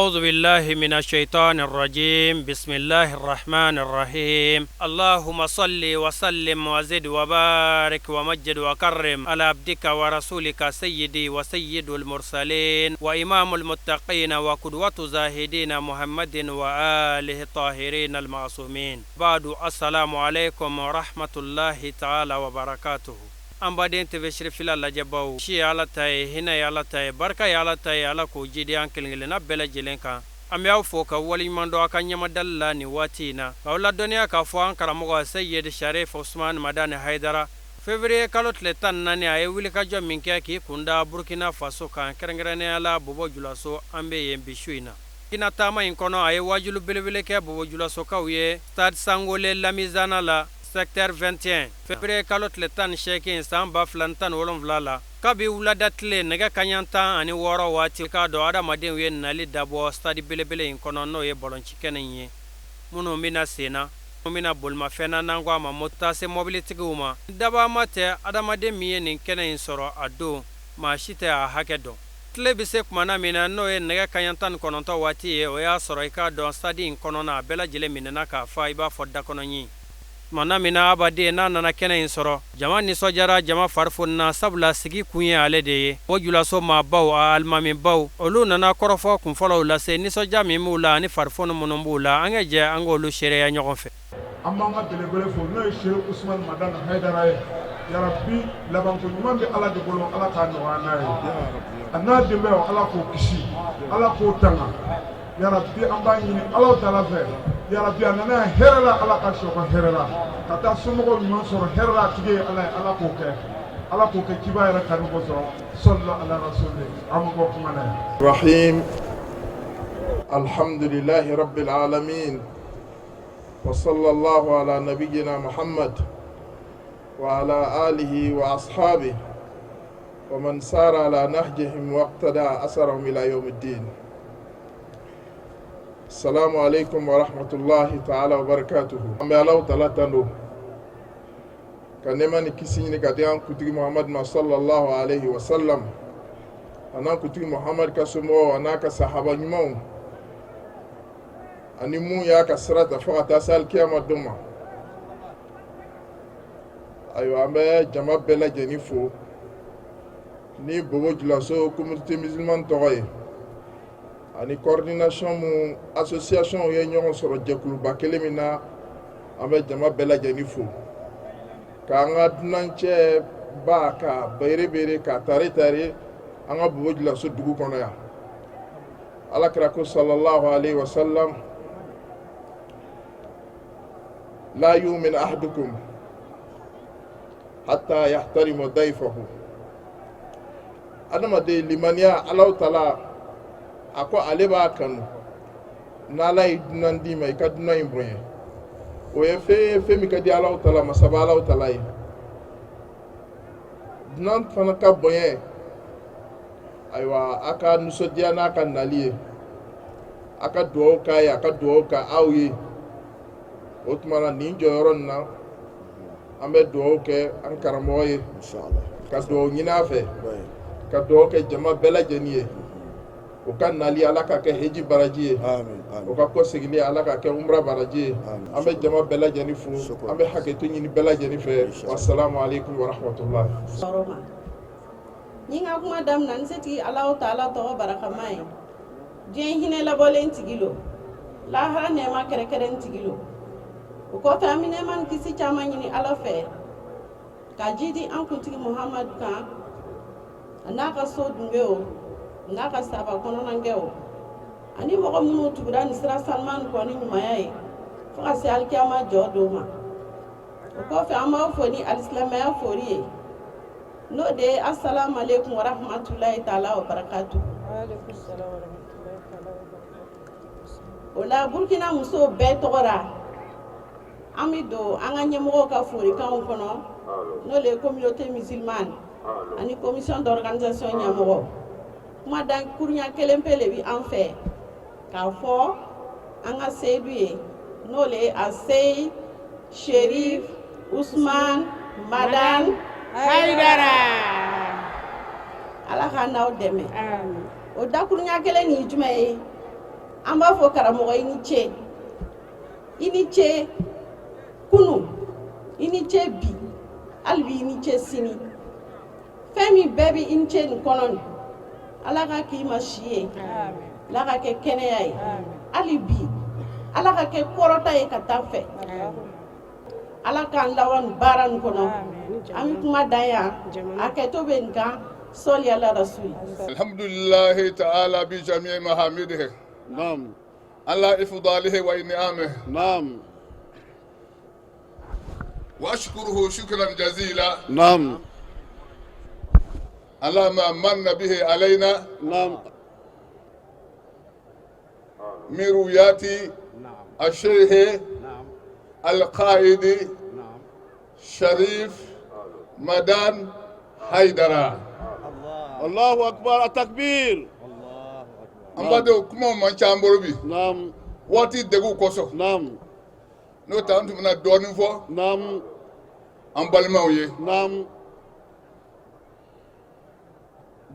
أعوذ بالله من الشيطان الرجيم بسم الله الرحمن الرحيم اللهم صل وسلم وزد وبارك ومجد وكرم على عبدك ورسولك سيدي وسيد المرسلين وإمام المتقين وقدوة زاهدين محمد وآله الطاهرين المعصومين بعد السلام عليكم ورحمة الله تعالى وبركاته An baden TV Sirifila lajɛbaw si ye Ala ta ye hinɛ ye Ala ta ye barika ye Ala ta ye Ala k'o jidi an kelenkelenna bɛɛ lajɛlen kan an bɛ aw fo ka waleɲuman dɔn aw ka ɲɛmadali la nin waati in na k'aw ladɔnniya k'a fɔ an karamɔgɔ Seyid Sharif Usman Madani Hayidara février kalo tile 14 a ye wulikajɔ min kɛ k'i kunda Burkina Faso kan kɛrɛnkɛrɛnnenya la Bobo Julaso an bɛ yen bi su in na Burkina taama in kɔnɔ a ye wajulu belebele kɛ Bobo Julasokaw ye Stade Sangole Lamizana la secteur 21 février kalo tile 18 san 2017 la kabi wulada tile nɛgɛ kaɲa 16 waati k'a dɔn adamadenw ye nali dabɔ stade belebele in kɔnɔ n'o ye bɔlɔncikɛnɛ in ye minnu bɛna sen na minnu bɛna bolimafɛn na n'an ko a ma taa se mɔbilitigiw ma dabama tɛ adamaden min ye nin kɛnɛ in sɔrɔ a don maa si tɛ a hakɛ dɔn tile bɛ se kumana min na n'o ye nɛgɛ kaɲa 19 waati ye o y'a sɔrɔ i k'a dɔn stade in kɔnɔna a bɛɛ lajɛlen minɛna k'a fa i b'a fɔ dakɔnɔɲin Tumana min na abaden n'a nana kɛnɛ in sɔrɔ jama nisɔndiyara jama fari fonina sabula sigi kun ye ale de ye Bobo Julaso maabaw a alimamibaw olu nana kɔrɔfɔ kunfɔlɔw lase nisɔndiya min b'u la ani farifoni minnu b'u la an ka jɛ an k'olu seereya ɲɔgɔn fɛ. An b'an ka belebele fo n'o ye Seku Usumani Madani Hayidara ye yarabi labanko ɲuman bɛ Ala de bolo Ala k'a nɔgɔya n'a ye a n'a denbayaw Ala k'o kisi Ala k'o tanga Yarabi an b'a ɲini Ala taala fɛ yarabi a nana yan hɛrɛ la Ala k'a segin hɛrɛ la ka taa somɔgɔw ɲuman sɔrɔ hɛrɛ la a tigi ye Ala ye Ala k'o kɛ Ala k'o kɛ ciba yɛrɛ kanu kosɔn sɔli ala rasuli an bɛ bɔ kuma na yan. Rahim alhamdulillahi rabbil alamin wa sallallahu ala nabiyyina Muhammad wa ala alihi wa ashabihi wa man sara ala nahjihim waqtada asarahum ila yawmiddin. Salamu alaikum wa rahmatullahi ta'ala wa barakatuhu. An bɛ Alahu taala tando ka nɛɛma ni kisi ɲini ka di an kuntigi Muhamadu ma sallallahu alaihi wa sallam a n'an kuntigi Muhamadu ka somɔgɔw a n'a ka sahaba ɲumanw ani mun y'a ka sira ta fo ka taa se alikiyama don ma. Ayiwa, an bɛ jama bɛɛ lajɛlen fo ni Bobo Julaso communauté musulmane tɔgɔ ye ani coordination mun association ye ɲɔgɔn sɔrɔ jɛkuluba kelen min na. An bɛ jama bɛɛ lajɛlen fo k'an ka dunancɛ ba ka bere bere ka tare tare an ka Bobo Julaso dugu kɔnɔ yan. Ala kira ko sallallahu alaihi wa sallam: la yu'min ahadukum hatta yahtarima dayfahu. Adamaden limaniya, Alahu taala a ko ale b'a kanu n'Ala ye dunan d'i ma, i ka dunan in bonya. O ye fɛn ye, fɛn min ka di Alahu taala masaba Alahu taala ye. Dunan fana ka bonya. Ayiwa, a ka nisɔndiya n'a ka nali ye, a ka dugawu k'a ye, a ka dugawu kɛ aw ye. O tuma na, nin jɔyɔrɔ nin na, an bɛ dugawu kɛ an karamɔgɔ ye, ka dugawu ɲini a fɛ, ka dugawu kɛ jama bɛɛ lajɛlen ye. O ka nali, Ala ka kɛ heji baraji ye. O ka kɔ segili, Ala ka kɛ umra baraji ye. An bɛ jama bɛɛ lajɛlen fo, an bɛ hakɛto ɲini bɛɛ lajɛlen fɛ. Wasalamu aleykum wa rahmatulah. Ni n ka kuma daminɛ n setigi Alahu taala tɔgɔ barakama ye, diɲɛ hinɛ labɔlen tigi lo, lahara nɛɛma kɛrɛkɛrɛn tigi lo. O kɔfɛ, an bɛ nɛɛma ni kisi caman ɲini Ala fɛ ka jidi an kuntigi Muhamadu kan, a n'a ka so dungew, n'a ka saba kɔnɔnankɛw, ani mɔgɔ minnu tugura nin sira sanuman kɔ ni ɲumanya ye fo ka se alikiyama jɔ don ma. O kɔfɛ, an b'aw fo ni alisilamɛya fori ye, n'o de ye asalamu aleykum warahmatulahi taala wa barakatu. O la, Burukina musow bɛɛ tɔgɔ ra, an bɛ don an ka ɲɛmɔgɔw ka folikanw kɔnɔ, n'o le ye communauté musulmane ani commission d'organisation ɲɛmɔgɔ. Kuma dan kurunya kelen pe le bi an fɛ k'a fɔ an ka seyidu ye, n'o le ye a seyi Sherif Usman Madan Hayidara. Ala ka n'aw dɛmɛ. O dakurunya kelen nin ye jumɛn ye? An b'a fɔ karamɔgɔ, i ni ce, i ni ce kunu, i ni ce bi, hali bi i ni ce sini. Fɛn min bɛɛ bɛ i ni ce nin kɔnɔ nin, Ala ka k'i ma si ye, Ala ka kɛ kɛnɛya ye, hali bi Ala ka kɛ kɔrɔta ye ka taa fɛ. Ala k'an lawan nin baara nin kɔnɔ. An bɛ kuma dan yan, hakɛto bɛ nin kan. Sɔli ala rasuli. الحمد لله تعالى بجميع محامده على إفضاله وإنعامه وأشكره شكرا جزيلا على ما من به علينا من رؤيات الشيخ القائد شريف مدان حيدرا. الله أكبر، التكبير. An b'a dɔn kumaw man ca an bolo bi waati degun kosɔn. N'o tɛ, an tun bɛna dɔɔnin fɔ an balimaw ye.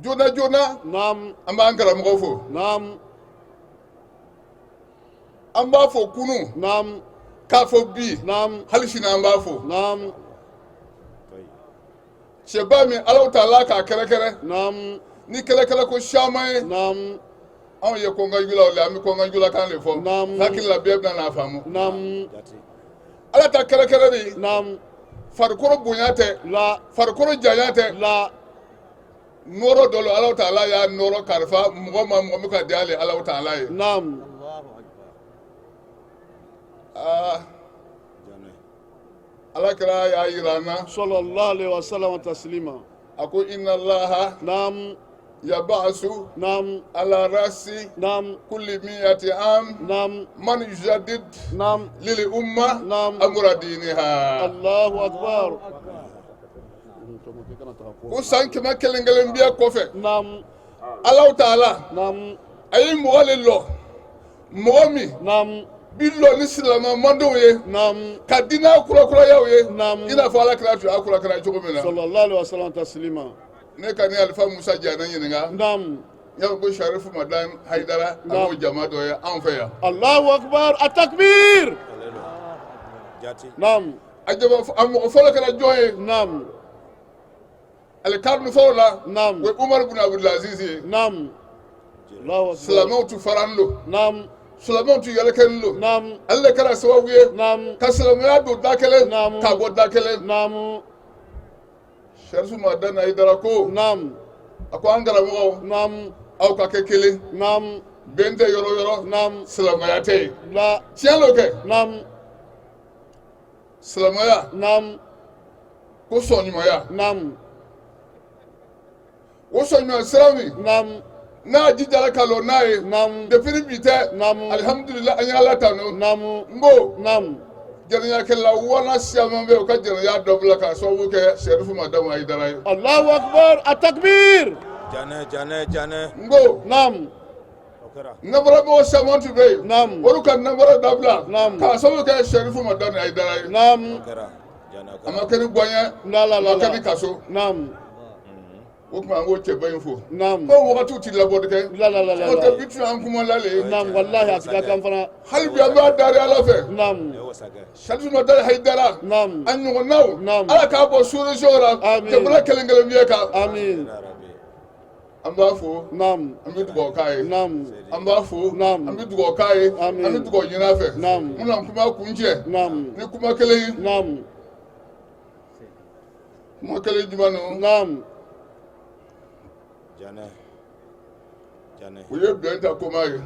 Joona joona, an b'an karamɔgɔ fo. An b'a fɔ kunu, k'a fɔ bi, hali sini an b'a fo. Cɛba min Ala ta k'a kɛrɛkɛrɛ ni kɛlɛkɛlɛ ko caman ye. Anw ye kɔnkanjulaw le, an bɛ kɔnkanjulakan de fɔ. Hakili la, bɛɛ bɛna n'a faamu. Ala ta kɛrɛkɛrɛ de, farikolo bonya tɛ, farikolo janya tɛ. Nɔɔrɔ dɔ la, Ala ta ala y'a nɔɔrɔ kalifa mɔgɔ ma, mɔgɔ min ka di ale Ala ta ala ye. Aa, Ala kɛra y'a yira an na. صلى الله عليه وسلم تسليما. A ko: إن الله يبعث على رأس كل 100 عام من يجدد للأمة أمر دينها. الله أكبر. Ko san 100 kelen kelen biyɛ kɔfɛ, Alahu Taala a ye mɔgɔ le lɔ, mɔgɔ min bi lɔ ni silamɛ mandenw ye ka diinɛ kurakurayaw ye, i n'a fɔ Ala kira tun y'a kurakura cogo min na. صلى الله عليه وسلم تسليما. Ne ka ni Alifa Musa Jana ɲininka, n y'a fɔ ko Sarifu Madan Hayidara, a b'o jama dɔ ye anw fɛ yan. الله أكبر، التكبير. A jama, a mɔgɔ fɔlɔ kɛra jɔn ye? Ale karunu fɔlɔ la, o ye Umaru bin Abdulaziz ye. الله أكبر. Silamɛw tun faralen don, silamɛw tun yɛlɛkɛlen don. Ale de kɛra sababu ye ka silamɛya don da kelen, k'a bɔ da kelen. Sarifu Madan Hayidara ko, a ko an karamɔgɔw, aw ka kɛ kelen. Bɛn tɛ yɔrɔ yɔrɔ, silamɛya tɛ yen. Tiɲɛ l'o kɛ. Silamɛya ko sɔnɲumanya, o sɔnɲumanya sira min n'a jijara ka lɔ n'a ye depuis ni bi tɛ. Alihamudulila, an ye Ala tanu. N ko jɛnɛyakɛla wana siyaman bɛ yen, o ka jɛnɛya dɔ bila k'a sababu kɛ Sɛrifu Madamu Hayidara ye. الله أكبر، التكبير. Janɛ, janɛ, janɛ. N ko nabaramɔgɔ caman tun bɛ yen, olu ka nabara dabila k'a sababu kɛ Sɛrifu Madamu Hayidara ye. A ma kɛ ni gɔnyɛ, La la a la ma kɛ la ni kaso. O tuma, an k'o cɛba in fo. Ko wagatiw ti labɔli kɛ. La la la la O tɛ la. Bi tun an kuma la le ye. والله أسكا كان فنا. Hali bi an b'a dari Ala fɛ. Sɛrifu Madamu Hayidara, a ɲɔgɔnnaw, Ala k'a bɔ sous-région la, jamana kelen kelen bɛɛ kan. آمين. An b'a fo, an bɛ dugawu k'a ye. An b'a fo, an bɛ dugawu k'a ye. An bɛ dugawu ɲini a fɛ. N bɛna kuma kun cɛ ni kuma kelen ye. Kuma kelen jumɛn don? Janɛ, janɛ. U ye bɛn ta koma ye.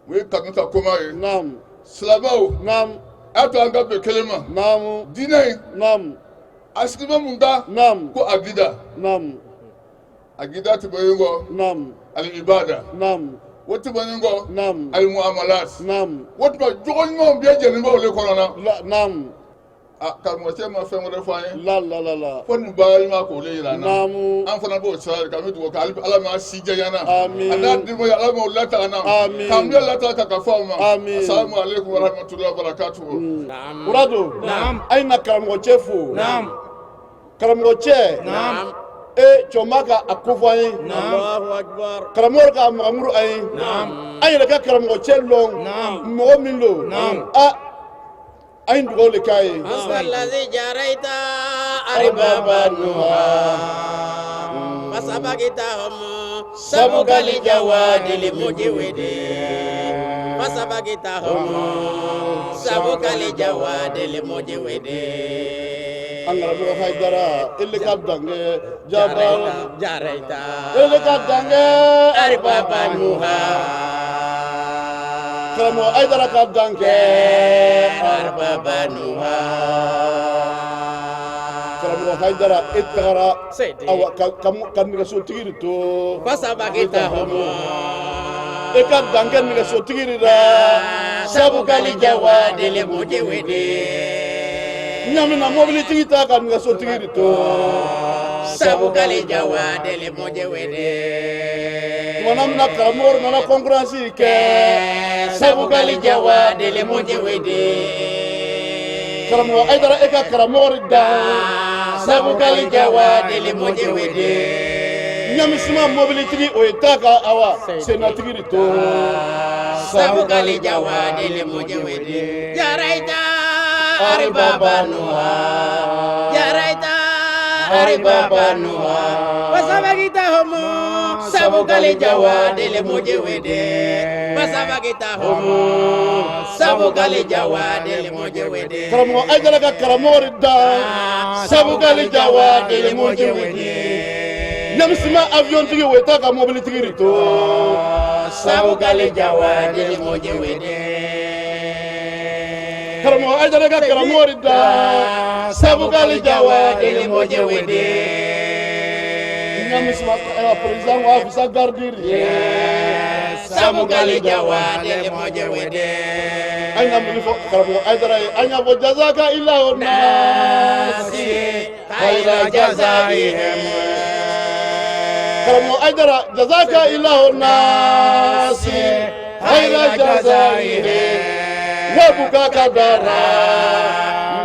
U ye kanu ta koma ye. Silamɛw, a y'a to an ka bɛn kelen ma. Diinɛ in, a sigibɛ mun kan? Ko agida. Agida tɛmɛnen kɔ, alibada. O tɛmɛnen kɔ, alimuamalat. O tuma, jogo ɲumanw bɛɛ jɛlen bɛ olu kɔnɔ na. A karamɔgɔcɛ ma fɛn wɛrɛ fɔ an ye La la la la. fo nin baara ɲuman k'o de yira an na. An fana b'o sira de kan. An bɛ dugawu kɛ hali Ala m'a si janya na. Amiin. A n'a denbaya, Ala m'o lataga na. Amiin. K'an bɛɛ lataga ka fɔ aw ma. Amiin. Asalamu aleykum wa rahmatulahi wa barakatuhu. Murado. A ye na karamɔgɔcɛ fo. Karamɔgɔcɛ. E cɛma ka a ko fɔ an ye, karamɔgɔ ka magamuru an ye, an yɛrɛ ka karamɔgɔ cɛ lɔn mɔgɔ min don, a an ye dugawu de k'a ye. Sabukali jawadili mujiwidi fasabakitahum sabukali jawadili mujiwidi. An karamɔgɔ Hayidara, ele ka dankɛ jaba, jaraita, ele ka dankɛ aribaba nuha, karamɔgɔ Hayidara ka dankɛ aribaba nuha. Karamɔgɔ Hayidara, e tagara Seydi. awa ka nɛgɛsotigi de to. Fasabakitahum E ka dankɛ nɛgɛsotigi de la. Sabukali jawadili mujiwidi Ɲamina mobilitigi ta ka nɛgɛsotigi de to. Sabukali jawadili mujiwidi. Tumana min na karamɔgɔ nana concurrence kɛ. Sabukali jawadili mujiwidi. Karamɔgɔ Hayidara, e ka karamɔgɔ de dan. Sabukali jawadili mujiwidi. Ɲamisuma mobilitigi, o ye ta ka awa sennatigi de to. Sabukali jawadili mujiwidi jaraita aribaba nuha jaraita aribaba nuha fasabakitahum sabukali jawadili mujiwidi fasabakitahum sabukali jawadili mujiwidi. Karamɔgɔ Hayidara ka karamɔgɔ de dan. Sabukali jawadili mujiwidi. Ɲamisuma avion tigi, o ye ta ka mobilitigi de to. Sabukali jawadili mujiwidi. Karamɔgɔ Hayidara ka karamɔgɔ de dan. Sabukali jawadili mujiwidi. Ɲamisuma ayiwa président ko a fisa garde ye. Sabukali jawadili mujiwidi. An ka mun fɔ karamɔgɔ Hayidara ye? An y'a fɔ jazaka ilahu nasi khayra jazaihim. Karamɔgɔ Hayidara, jazaka ilahu nasi khayra jazaihim wabuka kadara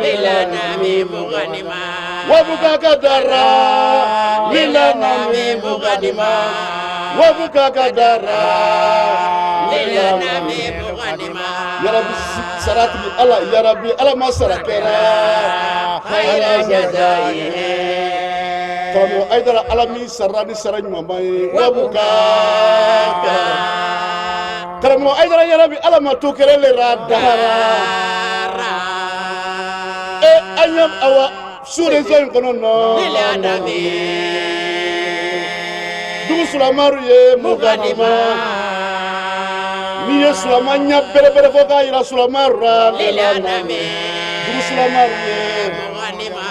lilanami muganima wabuka kadara lilanami lilanami muganima wabuka kadara lilanami muganima. Yarabi saratigi Ala, yarabi Ala ma sara kɛra khayra jazaihim. Karamɔgɔ Hayidara, Ala min sarala ni sara ɲumanba ye, wabuka karamɔgɔ Hayidara, yarabi Ala ma to kɛrɛ le ra dahara e an ye awa sous-région in kɔnɔ nɔ lilanami dugu sulamaru ye muganima n'i ye sulama ɲɛ bɛrɛbɛrɛ fɔ k'a yira sulamaru la lilanami dugu sulamaru ye muganima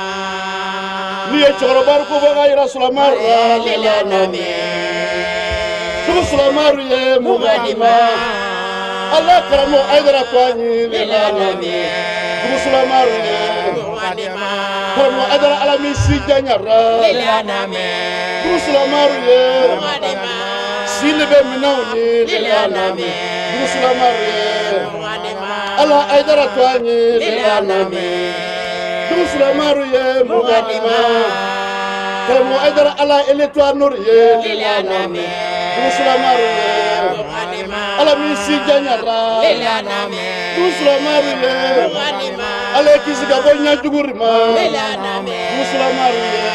n'i ye cɛkɔrɔbaru ko fɔ k'a yira sulamaru la lilanami dugu sulamaru ye muganima Ala karamɔgɔ Hayidara ko an ye lilanami dugu sulamaru ye muganima karamɔgɔ Hayidara, Ala min si janyara lilanami dugu sulamaru ye muganima si le bɛ minɛnw ye lilanami dugu sulamaru ye muganima Ala Hayidara to an ye lilanami dugu sulamaru ye muganima karamɔgɔ Hayidara, Ala ele to a nori ye lilanami dugu sulamaru ye muganima Ala min si janyara lilanami dugu sulamaru ye muganima Ala ye kisi ka bɔ ɲɛjuguri ma lilanami dugu sulamaru ye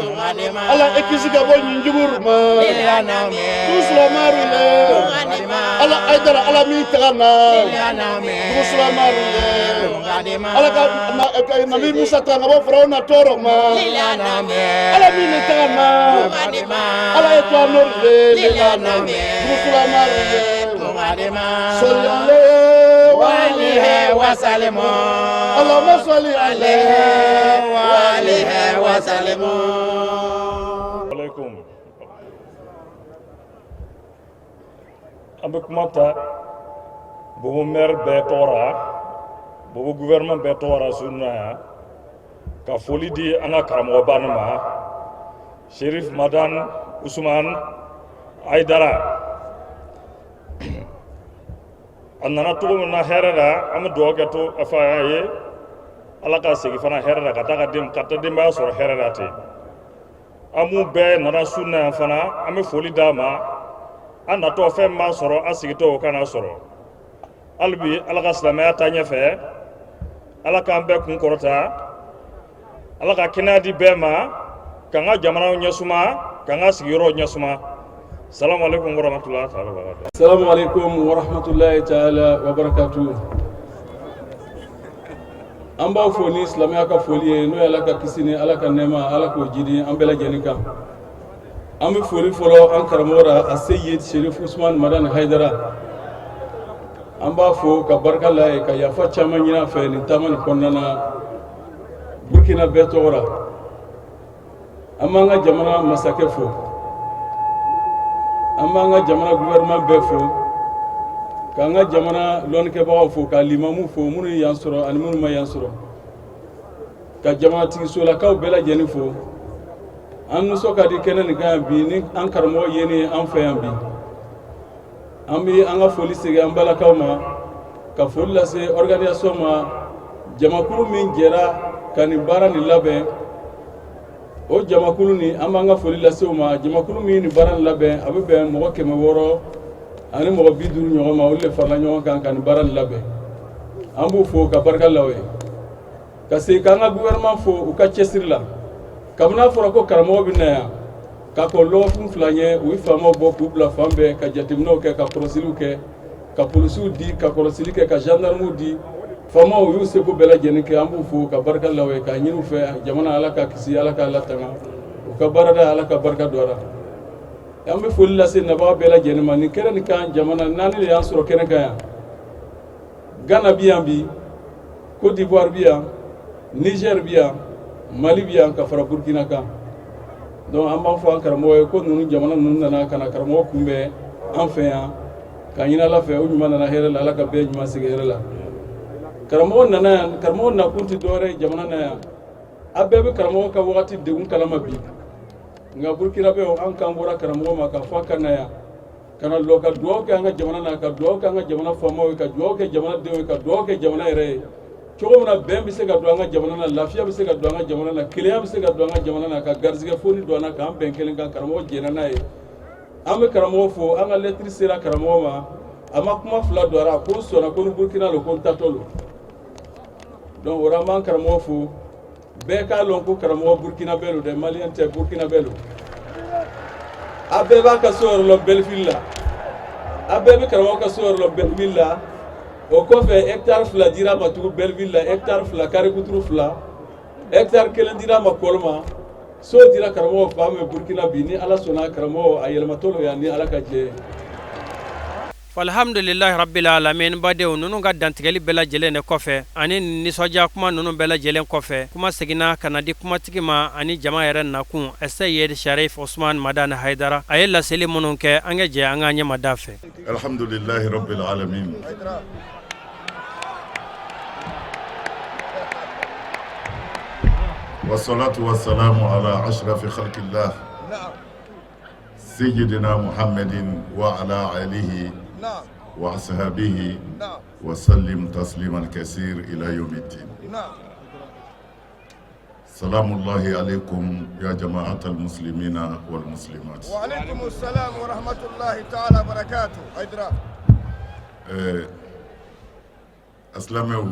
muganima Ala ye kisi ka bɔ ɲinjuguri ma lilanami dugu sulamaru ye muganima Ala Hayidara, Ala min taga na lilanami dugu sulamaru ye muganima Ala ka Nabi Musa ta ka bɔ Firawuna tɔɔrɔ ma lilanami Ala min ne taga na muganima Ala ye to a nori ye lilanami dugu sulamaru ye muganima sɔli ale walihe wasalimu Allahumma salli alayhi walihe wasalimu. Alaikum. An bɛ kuma ta Bobo maire bɛɛ tɔgɔ la, Bobo gouvernement bɛɛ tɔgɔ la su in na yan, ka foli di an ka karamɔgɔba nin ma, Cherif Madan Usman Hayidara. A nana cogo min na hɛrɛ la, an bɛ dugawu kɛ to a fa ye, Ala ka segin fana hɛrɛ la, ka taa ka den ka taa denbaya sɔrɔ hɛrɛ la ten. An mun bɛɛ nana su na yan fana, an bɛ foli d'a ma. An natɔ fɛn min b'a sɔrɔ, an sigitɔ o kana sɔrɔ. Hali bi, Ala ka silamɛya taa ɲɛfɛ, Ala k'an bɛɛ kun kɔrɔta, Ala ka kɛnɛya di bɛɛ ma, k'an ka jamanaw ɲɛsuma, k'an ka sigiyɔrɔw ɲɛsuma. Salamu alaikum warahmatullahi ta'ala wabarakatuh. Salamu alaikum warahmatullahi ta'ala wabarakatuh. An b'aw fo ni silamɛya ka foli ye, n'o ye Ala ka kisi ni Ala ka nɛɛma, Ala k'o jidi an bɛɛ lajɛlen kan. An bɛ foli fɔlɔ an karamɔgɔ la, a Seyid Sherif Usman Madani Hayidara. An b'a fo ka barika la ye, ka yafa caman ɲini a fɛ nin taama nin kɔnɔna na, Burkina bɛɛ tɔgɔ la. An b'an ka jamana masakɛ fo, an b'an ka jamana gouvernement bɛɛ fo, k'an ka jamana lɔnnikɛbagaw fo, ka limamu fo, minnu ye yan sɔrɔ ani minnu ma yan sɔrɔ, ka jamanatigisolakaw bɛɛ lajɛlen fo. An nisɔn ka di kɛnɛ nin kan yan bi ni an karamɔgɔ yeni an fɛ yan bi. An bɛ an ka foli segin an balakaw ma, ka foli lase organisation ma, jamakulu min jɛra ka nin baara nin labɛn. O jamakulu nin, an b'an ka foli lase o ma. Jamakulu min nin baara nin labɛn, a bɛ bɛn mɔgɔ 650 ɲɔgɔn ma. Olu de farala ɲɔgɔn kan ka nin baara nin labɛn. An b'u fo ka barika la o ye, ka segin k'an ka gouvernement fo u ka cɛsiri la. Kabini a fɔra ko karamɔgɔ bɛ na yan, ka kɔn lɔgɔkun 2 ɲɛ, u ye faamaw bɔ k'u bila fan bɛɛ, ka jateminɛw kɛ, ka kɔlɔsiliw kɛ, ka polisiw di ka kɔlɔsili kɛ, ka gendarmew di. Faamaw y'u seko bɛɛ lajɛlen kɛ. An b'u fo ka barika la ye, k'a ɲini u fɛ jamana, Ala ka kisi, Ala k'a latanga, u ka baarada, Ala ka barika don a la. An bɛ foli lase nabaga bɛɛ lajɛlen ma nin kɛnɛ nin kan. Jamana naani de y'an sɔrɔ kɛnɛ kan yan: Ghana bi yan bi, Côte d'Ivoire bi yan, Niger bi yan, Mali bi yan, ka fara Burkina kan. Donc an b'a fɔ an karamɔgɔ ye ko ninnu jamana ninnu nana ka na karamɔgɔ kunbɛn an fɛ yan, ka ɲini Ala fɛ, o ɲuman nana hɛrɛ la, Ala ka bɛɛ ɲuman segin hɛrɛ la. Karamɔgɔ nana yan, karamɔgɔ nakun tɛ dɔwɛrɛ ye jamana na yan. A bɛɛ bɛ karamɔgɔ ka wagati degun kalama bi, nka Burkinabɛw, an kan bɔra karamɔgɔ ma k'a fɔ a ka na yan, ka na lɔ ka dugawu kɛ an ka jamana na, ka dugawu kɛ an ka jamana faamaw ye, ka dugawu kɛ jamanadenw ye, ka dugawu kɛ jamana yɛrɛ ye, cogo min na bɛn bɛ se ka don an ka jamana na, lafiya bɛ se ka don an ka jamana na, kelenya bɛ se ka don an ka jamana na, ka garisɛgɛ foni don an na, k'an bɛn kelen kan. Karamɔgɔ jɛnna n'a ye. An bɛ karamɔgɔ fo. An ka lɛtiri sera karamɔgɔ ma, a ma kuma fila don a la, ko n sɔnna, ko ni Burukina lo, ko n tatɔ lo. Donc o la, an b'an karamɔgɔ fo. Bɛɛ k'a lɔn ko karamɔgɔ burkinabɛ lo dɛ, maliyɛn tɛ, burkinabɛ lo. A bɛɛ b'a ka so yɔrɔ lɔn Belleville la, a bɛɛ bɛ karamɔgɔ ka so yɔrɔ lɔn Belleville la. O kɔfɛ, hectare 2 dira a ma tugun Belleville la, hectare 2, carré kuturu 2, hectare 1 dira a ma Kɔlɔma. So dira karamɔgɔ fan bɛɛ Burkina bi. Ni Ala sɔnna, karamɔgɔ a yɛlɛmatɔ lo yan ni Ala ka jɛ ye. Alhamdulilahi rabbil alamin. Badenw, ninnu ka dantigɛli bɛɛ lajɛlen de kɔfɛ ani nisɔndiya kuma ninnu bɛɛ lajɛlen kɔfɛ, kuma seginna ka na di kumatigi ma ani jama yɛrɛ nakun, Seyid Sharif Usman Madani Hayidara. A ye laseli minnu kɛ, an ka jɛ an ka ɲɛma da fɛ. Alhamdulilahi rabbil alamin. Wasalatu wasalamu ala ashrafi khalqillah سيدنا محمد وعلى آله وأصحابه وسلم تسليما كثير إلى يوم الدين. سلام الله عليكم يا جماعة المسلمين والمسلمات. وعليكم السلام ورحمة الله تعالى وبركاته حيدرا. Asilamɛw,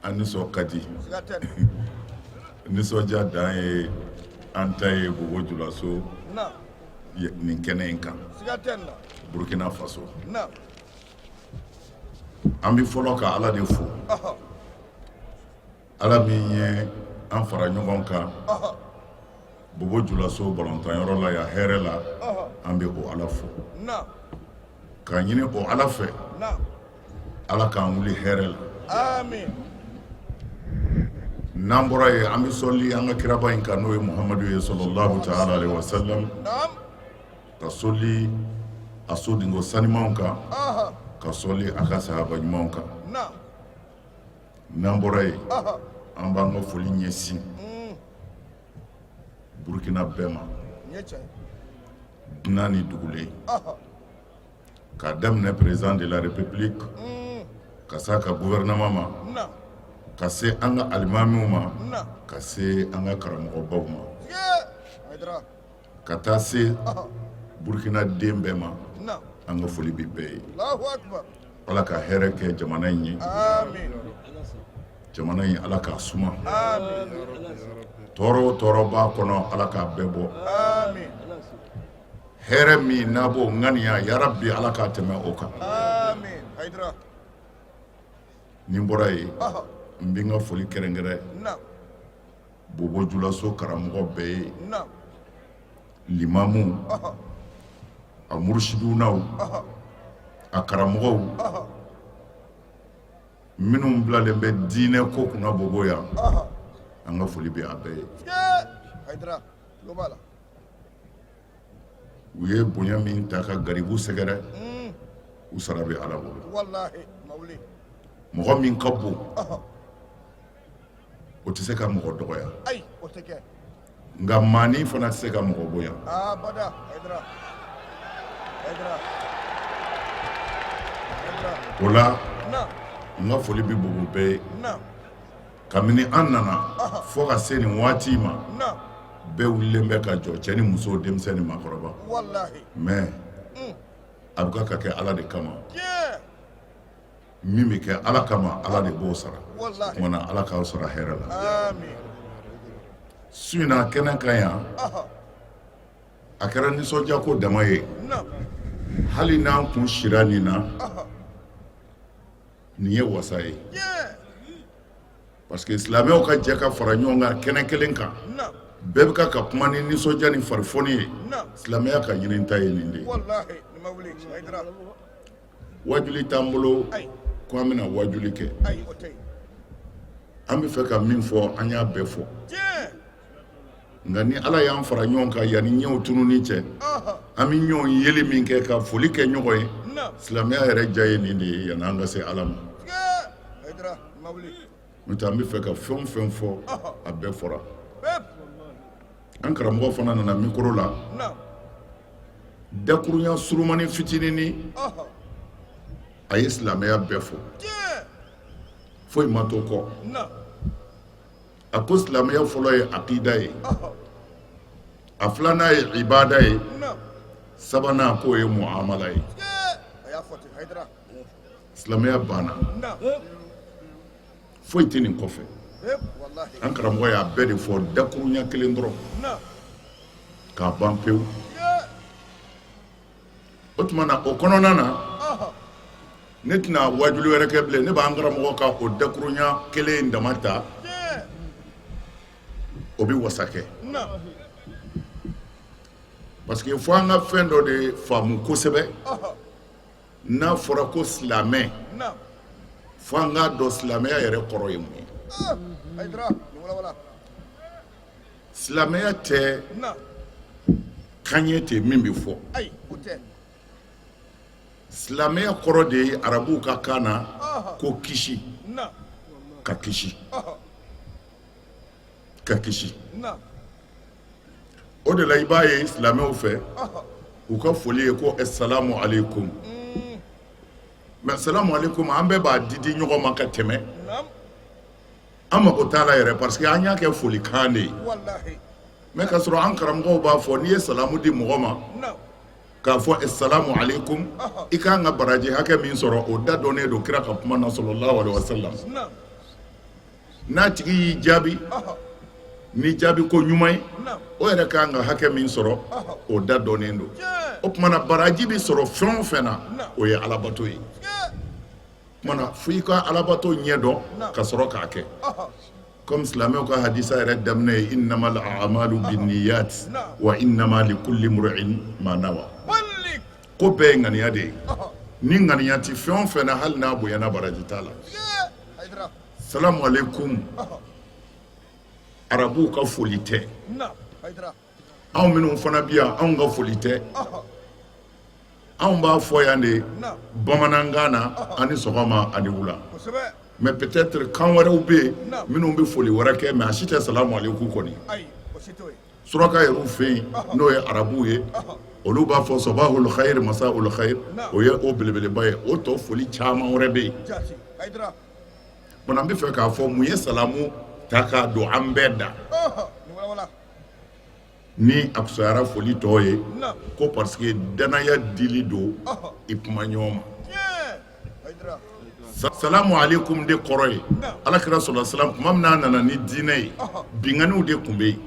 an nisɔn ka di, nisɔndiya dan ye an ta ye Bobo Julaso nin kɛnɛ in kan, Burukina Faso. An bɛ fɔlɔ ka Ala de fo, Ala min ye an fara ɲɔgɔn kan Bobo Julaso balɔntanyɔrɔ la yan hɛrɛ la. An bɛ o Ala fo k'a ɲini o Ala fɛ, Ala k'an wuli hɛrɛ la. N'an bɔra yen, an bɛ sɔli an ka kiraba in kan, n'o ye Muhamadu ye, sallallahu ta'ala alaihi wa sallam, ka sɔli a sodenko sanimanw kan, ka sɔli a ka sahaba ɲumanw kan. N'an bɔra yen, an b'an ka foli ɲɛsin Burukina bɛɛ ma, dunan ni dugulen, k'a daminɛ président de la république ka se a ka gouvernement ma, ka se an ka alimamiw ma, ka se an ka karamɔgɔbaw ma. Ka taa se Burukina den bɛɛ ma, an ka foli bɛ bɛɛ ye. Ala ka hɛrɛ kɛ jamana in ye, jamana in Ala k'a suma, tɔɔrɔ o tɔɔrɔ b'a kɔnɔ, Ala k'a bɛɛ bɔ. Hɛrɛ min n'a b'o ŋaniya, yarabi Ala k'a tɛmɛ o kan. Ni n bɔra yen, n bɛ n ka foli kɛrɛnkɛrɛn Bobo Julaso karamɔgɔ bɛɛ ye, limamu, a murusidunaw, a karamɔgɔw minnu bilalen bɛ diinɛ ko kunna Bobo yan, an ka foli bɛ a bɛɛ ye. U ye bonya min ta ka garibu sɛgɛrɛ, u sara bɛ Ala bolo. Mɔgɔ min ka bon, o tɛ se ka mɔgɔ dɔgɔya, nka maanin fana tɛ se ka mɔgɔ bonya. O la, n ka foli bɛ Bobo bɛɛ ye. Kabini an nana fo ka se nin waati ma, bɛɛ wulilen bɛ ka jɔ, cɛ ni muso, denmisɛn ni maakɔrɔba. Mais a bɛ ka kɛ Ala de kama. Min bɛ kɛ Ala kama, Ala de b'o sara. O tuma na, Ala k'aw sara hɛrɛ la. Su in na kɛnɛ kan yan, a kɛra nisɔndiya ko dama ye. Hali n'an kun sira nin na, nin ye wasa ye, parce que silamɛw ka jɛ ka fara ɲɔgɔn kan kɛnɛ kelen kan, bɛɛ bɛ ka ka kuma ni nisɔndiya ni farifoni ye. Silamɛya ka ɲini ta ye nin de ye. Wajuli t'an bolo ko an bɛna wajuli kɛ. An bɛ fɛ ka min fɔ, an y'a bɛɛ fɔ. Nka ni Ala y'an fara ɲɔgɔn kan, yanni ɲɛw tununi cɛ, an bɛ ɲɔgɔn yeli min kɛ ka foli kɛ ɲɔgɔn ye, silamɛya yɛrɛ diya ye nin de ye, yanni an ka se Ala ma. N'o tɛ, an bɛ fɛ ka fɛn o fɛn fɔ, a bɛɛ fɔra. An karamɔgɔ fana nana micro la, dakurunya surumani fitinin, a ye silamɛya bɛɛ fɔ, foyi ma to kɔ. A ko silamɛya fɔlɔ ye akida ye, a filanan ye ibada ye, sabanan k'o ye muamala ye. Silamɛya banna, foyi tɛ nin kɔfɛ. An karamɔgɔ y'a bɛɛ de fɔ dakurunya kelen dɔrɔn k'a ban pewu. O tuma na, o kɔnɔna na, ne tɛna wajuli wɛrɛ kɛ bilen. Ne b'an karamɔgɔ ka o dakurunya kelen in dama ta, o bɛ wasa kɛ, parce que fo an ka fɛn dɔ de faamu kosɛbɛ. N'a fɔra ko silamɛ, fo an k'a dɔn silamɛya yɛrɛ kɔrɔ ye mun ye. Silamɛya tɛ kan ye ten min bɛ fɔ. Silamɛya kɔrɔ de ye arabuw ka kan na ko kisi, ka kisi, ka kisi. O de la i b'a ye silamɛw fɛ, u ka foli ye ko salamu aleykum. Mais salamu aleykum, an bɛɛ b'a di di ɲɔgɔn ma ka tɛmɛ, an mako t'a la yɛrɛ, parce que an y'a kɛ folikan de ye. Mais k'a sɔrɔ an karamɔgɔw b'a fɔ, n'i ye salamu di mɔgɔ ma k'a fɔ salamu aleykum, i k'an ka baraji hakɛ min sɔrɔ, o da dɔnnen don kira ka kuma na, sallallahu alaihi wasallam. N'a tigi y'i jaabi ni jaabi ko ɲuman ye, o yɛrɛ k'an ka hakɛ min sɔrɔ, o da dɔnnen don. O tuma na, baraji bɛ sɔrɔ fɛn o fɛn na, o ye alabato ye. O tuma na, fo i ka alabato ɲɛ dɔn ka sɔrɔ k'a kɛ. Comme silamɛw ka hadisa yɛrɛ daminɛ ye innamal a'malu binniyat wa innama likulli imri'in ma nawa, ko bɛɛ ye ŋaniya de ye. Ni ŋaniya tɛ fɛn o fɛn na, hali n'a bonyana, baraji t'a la. Salamu aleykum, arabuw ka foli tɛ. Anw minnu fana bi yan, anw ka foli tɛ. Anw b'a fɔ yan de bamanankan na, ani sɔgɔma ani wula. Mais peut-être kan wɛrɛw bɛ yen minnu bɛ foli wɛrɛ kɛ, mais a si tɛ salamu aleykum kɔni. Suraka yɛrɛw fɛ yen, n'o ye arabuw ye, olu b'a fɔ sabahul khayr, masaul khayr, o ye o belebeleba ye. O tɔ foli caman wɛrɛ bɛ yen. Bon, an bɛ fɛ k'a fɔ mun ye salamu ta k'a don an bɛɛ da. Ni a fisayara foli tɔ ye ko parce que danaya dili don i kuma ɲɔgɔn ma. Salamu aleykum de kɔrɔ ye ala kira sɔrɔ salam tuma min n'a nana ni diinɛ ye, binkanniw de tun bɛ yen.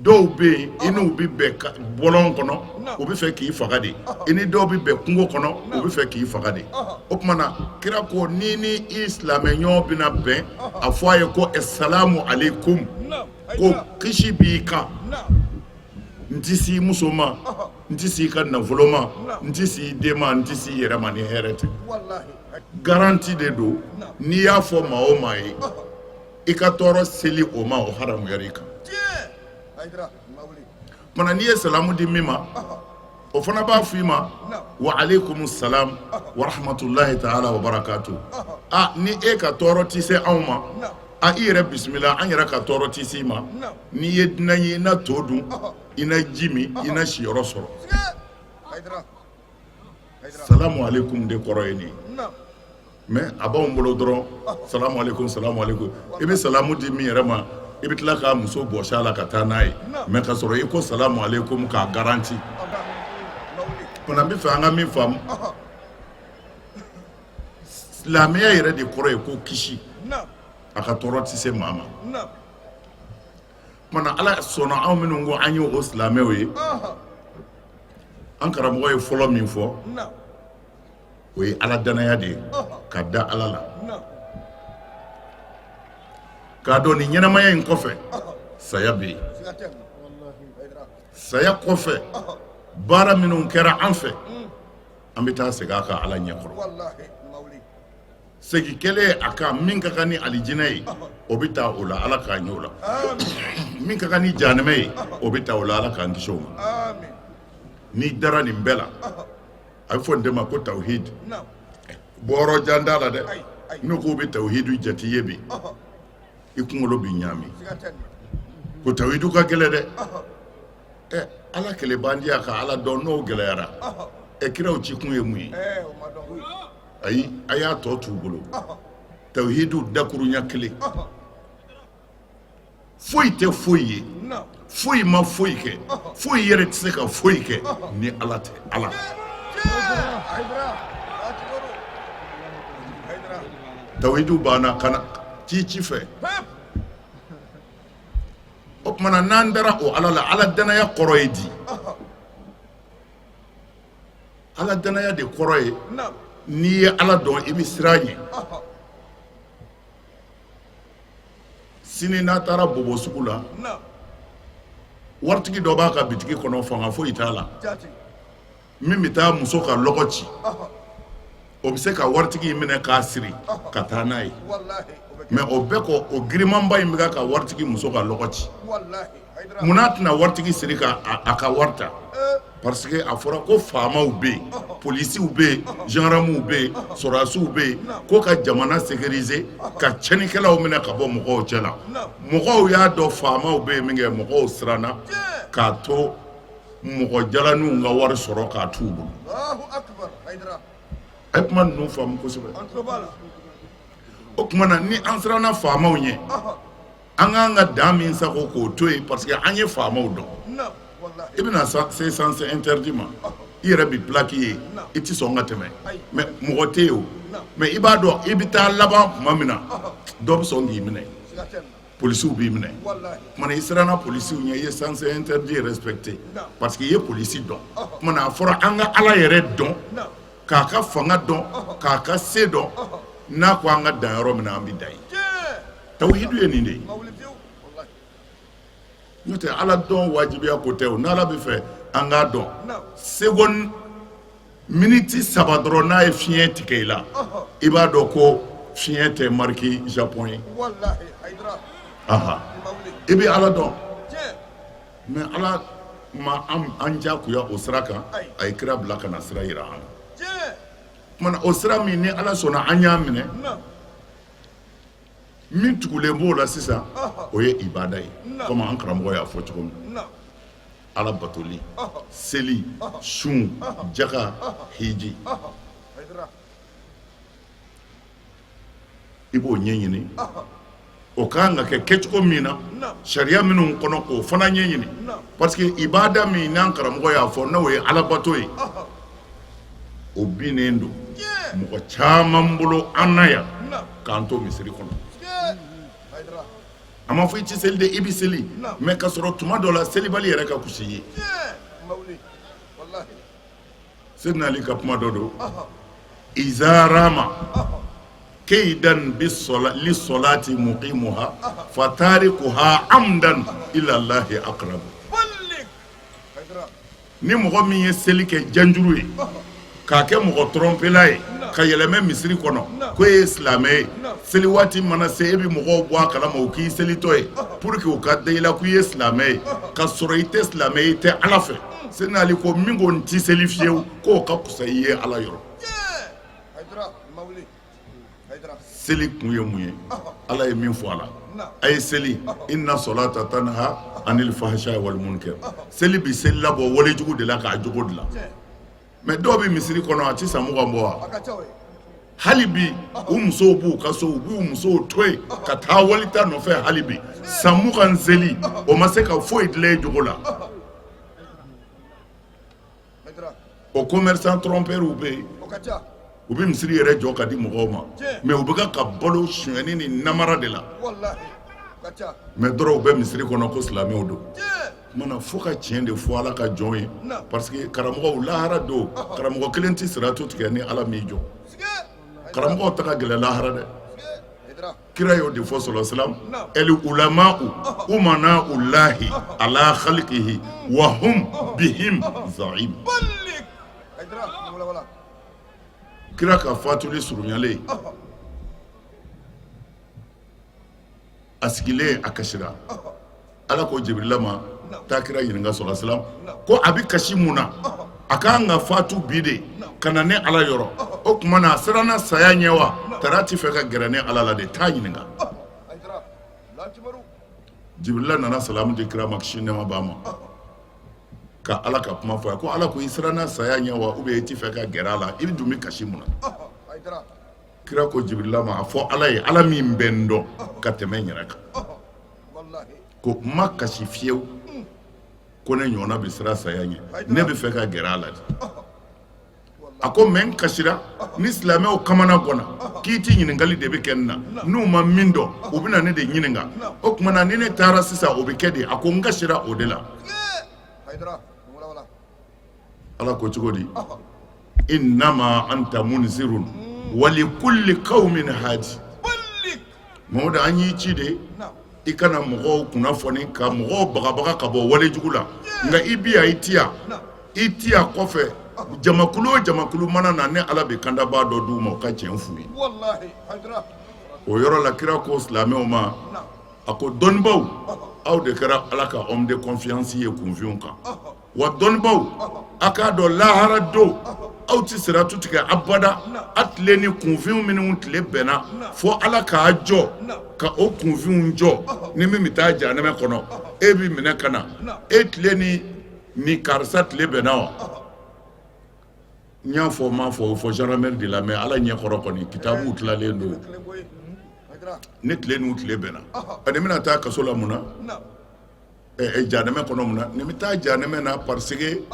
Dɔw bɛ yen, i n'u bɛ bɛn bɔlɔn kɔnɔ, u bɛ fɛ k'i faga de. I ni dɔw bɛ bɛn kungo kɔnɔ, u bɛ fɛ k'i faga de. O tuma na kira ko ni ni i silamɛ ɲɔgɔn bɛna bɛn, a fɔ a ye ko salamu aleykum, ko kisi b'i kan. N tɛ s'i muso ma, n tɛ s'i ka nafolo ma, n tɛ s'i den ma, n tɛ s'i yɛrɛ ma ni hɛrɛ tɛ. Garantie de don. N'i y'a fɔ maa o maa ye, i ka tɔɔrɔ seli o ma, o haramuyara i kan. Tuma n'i ye salamu di min ma, o fana b'a fɔ i ma wa aleykum salam wa rahmatulahi taala wa barakatu. A ni e ka tɔɔrɔ tɛ se anw ma, a i yɛrɛ bisimila, an yɛrɛ ka tɔɔrɔ tɛ se i ma. N'i ye dunan ye, i na to dun, i na ji min, i na siyɔrɔ sɔrɔ. Salamu aleykum de kɔrɔ ye nin ye. Mais a b'anw bolo dɔrɔn salamu aleykum, salamu aleykum. I bɛ salamu di min yɛrɛ ma, i bɛ tila k'a muso bɔsi a la ka taa n'a ye, mais ka sɔrɔ i ko salamu aleykum k'a garanti. Fana n bɛ fɛ an ka min faamu, silamɛya yɛrɛ de kɔrɔ ye ko kisi, a ka tɔɔrɔ tɛ se maa ma. Tuma ala sɔnna, anw minnu ko an ye o silamɛw ye, an karamɔgɔ ye fɔlɔ min fɔ, o ye ala danaya de ye, ka da ala la, k'a dɔn nin ɲɛnamaya in kɔfɛ saya bɛ yen. Saya kɔfɛ, baara minnu kɛra an fɛ, an bɛ taa segin a kan ala ɲɛkɔrɔ. Segin kɛlen a kan, min ka kan ni alijinɛ ye, o bɛ taa o la, ala k'an ɲɛ o la. Min ka kan ni jahanama ye, o bɛ taa o la, ala k'an kisi o ma. N'i dara nin bɛɛ la, a bɛ fɔ nin de ma ko tawhid. Bɔyɔrɔ jan t'a la dɛ. N'u k'u bɛ tawhidu jate ye bi, i kunkolo bɛ ɲaami ko tawhidu ka gɛlɛn dɛ. Ɛ, ala kelenbandiya, ka ala dɔn, n'o gɛlɛyara, ɛ, kiraw ci kun ye mun ye? Ayi, a y'a tɔ t'u bolo. Tawhidu dakurunya kelen, foyi tɛ foyi ye, foyi ma foyi kɛ, foyi yɛrɛ tɛ se ka foyi kɛ ni ala tɛ. Ala tawhidu banna ka na ci ci fɛ. O tuma na n'an dara o ala la, ala danaya kɔrɔ ye di? Ala danaya de kɔrɔ ye n'i ye ala dɔn, i bɛ siran ɲɛ. Sini n'a taara bobo sugu la, waritigi dɔ b'a ka bitigi kɔnɔ, fanga foyi t'a la. Min bɛ taa muso ka lɔgɔ ci, o bɛ se ka waritigi in minɛ k'a siri ka taa n'a ye. Mais o bɛɛ kɔ, o girimanba in bɛ ka waritigi muso ka lɔgɔ ci. Munna tɛna waritigi siri ka a ka wari ta? Parce que a fɔra ko faamaw bɛ yen, polisiw bɛ yen, gendarmew bɛ yen, sɔrɔdasiw bɛ yen, ko ka jamana sécuriser, ka tiɲɛnikɛlaw minɛ ka bɔ mɔgɔw cɛ la. Mɔgɔw y'a dɔn faamaw bɛ yen min kɛ, mɔgɔw siranna k'a to mɔgɔ jalaninw ka wari sɔrɔ k'a t'u bolo. A ye kuma ninnu faamu kosɛbɛ. O tuma na ni an siranna faamaw ɲɛ, an k'an ka dan min sago k'o to yen, parce que an ye faamaw dɔn. I bɛna se sens interdit ma, i yɛrɛ bi plaque ye, i tɛ sɔn ka tɛmɛ, mais mɔgɔ tɛ yen o. Mais i b'a dɔn i bɛ taa laban tuma min na, dɔ bɛ sɔn k'i minɛ, polisiw b'i minɛ. Tuma i siranna polisiw ɲɛ, i ye sens interdit respecté parce que i ye polisi dɔn. Tuma a fɔra an ka ala yɛrɛ dɔn, k'a ka fanga dɔn, k'a ka se dɔn. N'a ko an ka dan yɔrɔ min na, an bɛ dan yen. Tawhidu ye nin de ye. N'o tɛ, ala dɔn wajibiya ko tɛ o. N'ala bɛ fɛ an k'a dɔn, seconde miniti 3 dɔrɔn, n'a ye fiɲɛ tigɛ i la, i b'a dɔn ko fiɲɛ tɛ marque Japon ye. I bɛ ala dɔn. Mais ala ma an jagoya o sira kan, a ye kira bila ka na sira yira an na. Tuma na o sira min ni ala sɔnna an y'a minɛ, min tugulen b'o la sisan, o ye ibada ye. Komi an karamɔgɔ y'a fɔ cogo min, ala batoli, seli, sun, jaka, hiji, i b'o ɲɛɲini. O ka kan ka kɛ kɛcogo min na, sariya minnu kɔnɔ, k'o fana ɲɛɲini. Parce que ibada min n'an karamɔgɔ y'a fɔ n'o ye alabato ye, o binnen don mɔgɔ caman bolo an na yan k'an to misiri kɔnɔ. A ma fɔ i tɛ seli dɛ, i bɛ seli, mais ka sɔrɔ tuma dɔ la selibali yɛrɛ ka kusi ye. Seydina Ali ka kuma dɔ don, iza rama keidan lisolati muqimuha fatarikuha amdan ila Allahi aqrabu. Ni mɔgɔ min ye seli kɛ janjuru ye, k'a kɛ mɔgɔ tɔrɔnpela ye, ka yɛlɛmɛ misiri kɔnɔ ko e ye silamɛ ye, seli waati mana se e bɛ mɔgɔw bɔ a kalama u k'i selitɔ ye pour que u ka da i la k'i ye silamɛ ye, ka sɔrɔ i tɛ silamɛ ye, i tɛ Ala fɛ. Seydina Ali ko min ko n tɛ seli fiyewu, k'o ka kusa i ye Ala yɔrɔ. Seli kun ye mun ye? Ala ye min fɔ a la, a ye seli, inna solata tanha anil fahsha wal munkar. Seli bi seli labɔ walejugu de la k'a jogo dilan. Mais dɔw bɛ misiri kɔnɔ, a tɛ san 20 bɔ wa? Hali bi u musow b'u ka so, u b'u musow to yen ka taa wali ta nɔfɛ. Hali bi san 20 seli, o ma se ka foyi dilan e jogo la. O commerçant trompeur bɛ yen, u bɛ misiri yɛrɛ jɔ ka di mɔgɔw ma, mais u bɛ ka balo sonyɛni ni namara de la. Mais dɔrɔn u bɛ misiri kɔnɔ ko silamɛw don. Mana fo ka tiɲɛ de fɔ Ala ka jɔn ye, parce que karamɔgɔw lahara don, karamɔgɔ kelen tɛ siratu tigɛ ni Ala m'i jɔ. Karamɔgɔw ta ka gɛlɛn lahara dɛ. Kira y'o de fɔ sɔlɔ salam, el ulama'u umana ulahi ala khaliqihi wa hum bihim zaim. Kira ka fatuli surunyalen, a sigilen a kasira. Ala ko Jibirila ma, taa kira ɲininka sɔlɔ salam ko a bɛ kasi mun na? A ka kan ka fatu bi de ka na ne Ala yɔrɔ. O tuma na a siranna saya ɲɛ wa tara tɛ fɛ ka gɛrɛ ne Ala la de? Taa ɲininka. Jibirila nana salamu di kira ma, kisi nɛɛma b'a ma, ka Ala ka kuma fɔ a ye ko Ala ko i siranna saya ɲɛ wa, ou bien i tɛ fɛ ka gɛrɛ a la, i bɛ dun bɛ kasi mun na? Kira ko Jibirila ma, a fɔ Ala ye, Ala min bɛ n dɔn ka tɛmɛ n yɛrɛ kan, ko n ma kasi fiyewu ko ne ɲɔgɔnna bɛ siran saya ɲɛ, ne bɛ fɛ ka gɛrɛ a la de. A ko mais n kasira ni silamɛw kamana ganna k'i ti ɲininkali de bɛ kɛ n na, n'u ma min dɔn u bɛna ne de ɲininka, o tuma na ni ne taara sisan o bɛ kɛ di? A ko n kasira o de la. Ala ko cogo di? Innama anta munzirun wa li kulli qaumin hadi. Mamadu, an y'i ci de i ka na mɔgɔw kunnafoni, ka mɔgɔw bagabaga ka bɔ walejugu la. Nka i bi yan, i ti yan, i ti yan kɔfɛ, jamakulu o jamakulu mana na, ne Ala bɛ kandabaa dɔ d'u ma, u ka tiɲɛ f'u ye. O yɔrɔ la, kira ko silamɛw ma, a ko dɔnnibaw, aw de kɛra Ala ka homme de confiance ye kunfinw kan. Wa dɔnnibaw, a k'a dɔn lahara don aw tɛ siratu tigɛ abada. A tile ni kunfinw minnu tile bɛnna, fo Ala k'a jɔ ka o kunfinw jɔ. Ni min bɛ taa jahanɛmɛ kɔnɔ, e bɛ minɛ ka na, e tile ni karisa tile bɛnna wa? N y'a fɔ, n m'a fɔ, o fɔ gendarmerie de la, mais Ala ɲɛ kɔrɔ kɔni, kitabuw tilalen don. Ne tile n'u tile bɛnna, ani bɛna taa kaso la mun na? Jahanɛmɛ kɔnɔ mun na? Nin bɛ taa jahanɛmɛ na parce que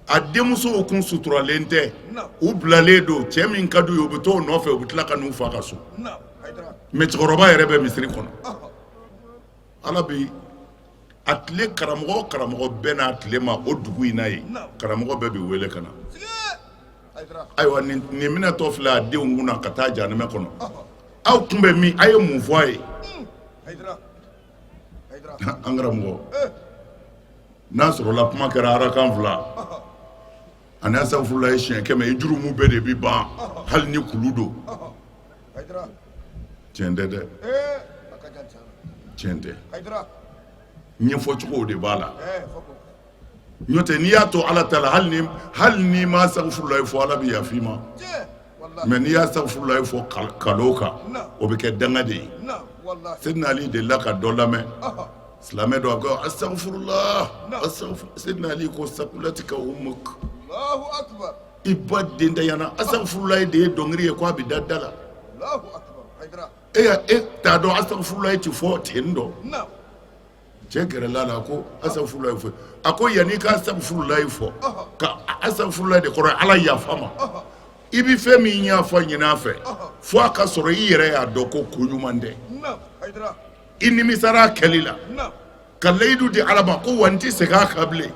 a denmusow kun suturalen tɛ, u bilalen don, cɛ min ka d'u ye u bɛ t'o nɔfɛ, u bɛ tila ka n'u fa ka so. Mais cɛkɔrɔba yɛrɛ bɛ misiri kɔnɔ. Ala bi a tile karamɔgɔ o karamɔgɔ bɛɛ n'a tile ma o dugu in na yen, karamɔgɔ bɛɛ bɛ wele ka na. Ayiwa, nin minɛtɔ filɛ a denw kunna ka taa jahanɛmɛ kɔnɔ, aw kun bɛ min? A ye mun fɔ a ye? An karamɔgɔ, n'a sɔrɔla kuma kɛra arakan 2 ani asafurula ye siɲɛ 100, i jurumu bɛɛ de bi ban, hali ni kulu don. Tiɲɛ tɛ dɛ, tiɲɛ tɛ. Ɲɛfɔcogo de b'a la. N'o tɛ, n'i y'a to Ala ta la, hali n'i ma asafurula fɔ, Ala bɛ yafa i ma. Mais n'i y'a asafurula fɔ kalo kan, o bɛ kɛ danga de ye. Seydina Ali delila ka dɔ lamɛn, silamɛ dɔ, a ko asafurula. Seydina Ali ko sakulatika umuk, i ba den dayana. Asafurula de ye dɔnkili ye ko a bɛ da da la. E e t'a dɔn asafurula ti fɔ ten dɔn. Cɛ gɛrɛla la, ko asafurulayi fɔ. A ko yanni i ka asafurulayi fɔ, ka asafurulayi de kɔrɔ ala yafa ma, i bɛ fɛn min yafa ɲini a fɛ, fo a ka sɔrɔ i yɛrɛ y'a dɔn ko ko ɲuman tɛ, i nimisara a kɛli la, ka layidu di ala ma ko wa n tɛ segin a kan bilen.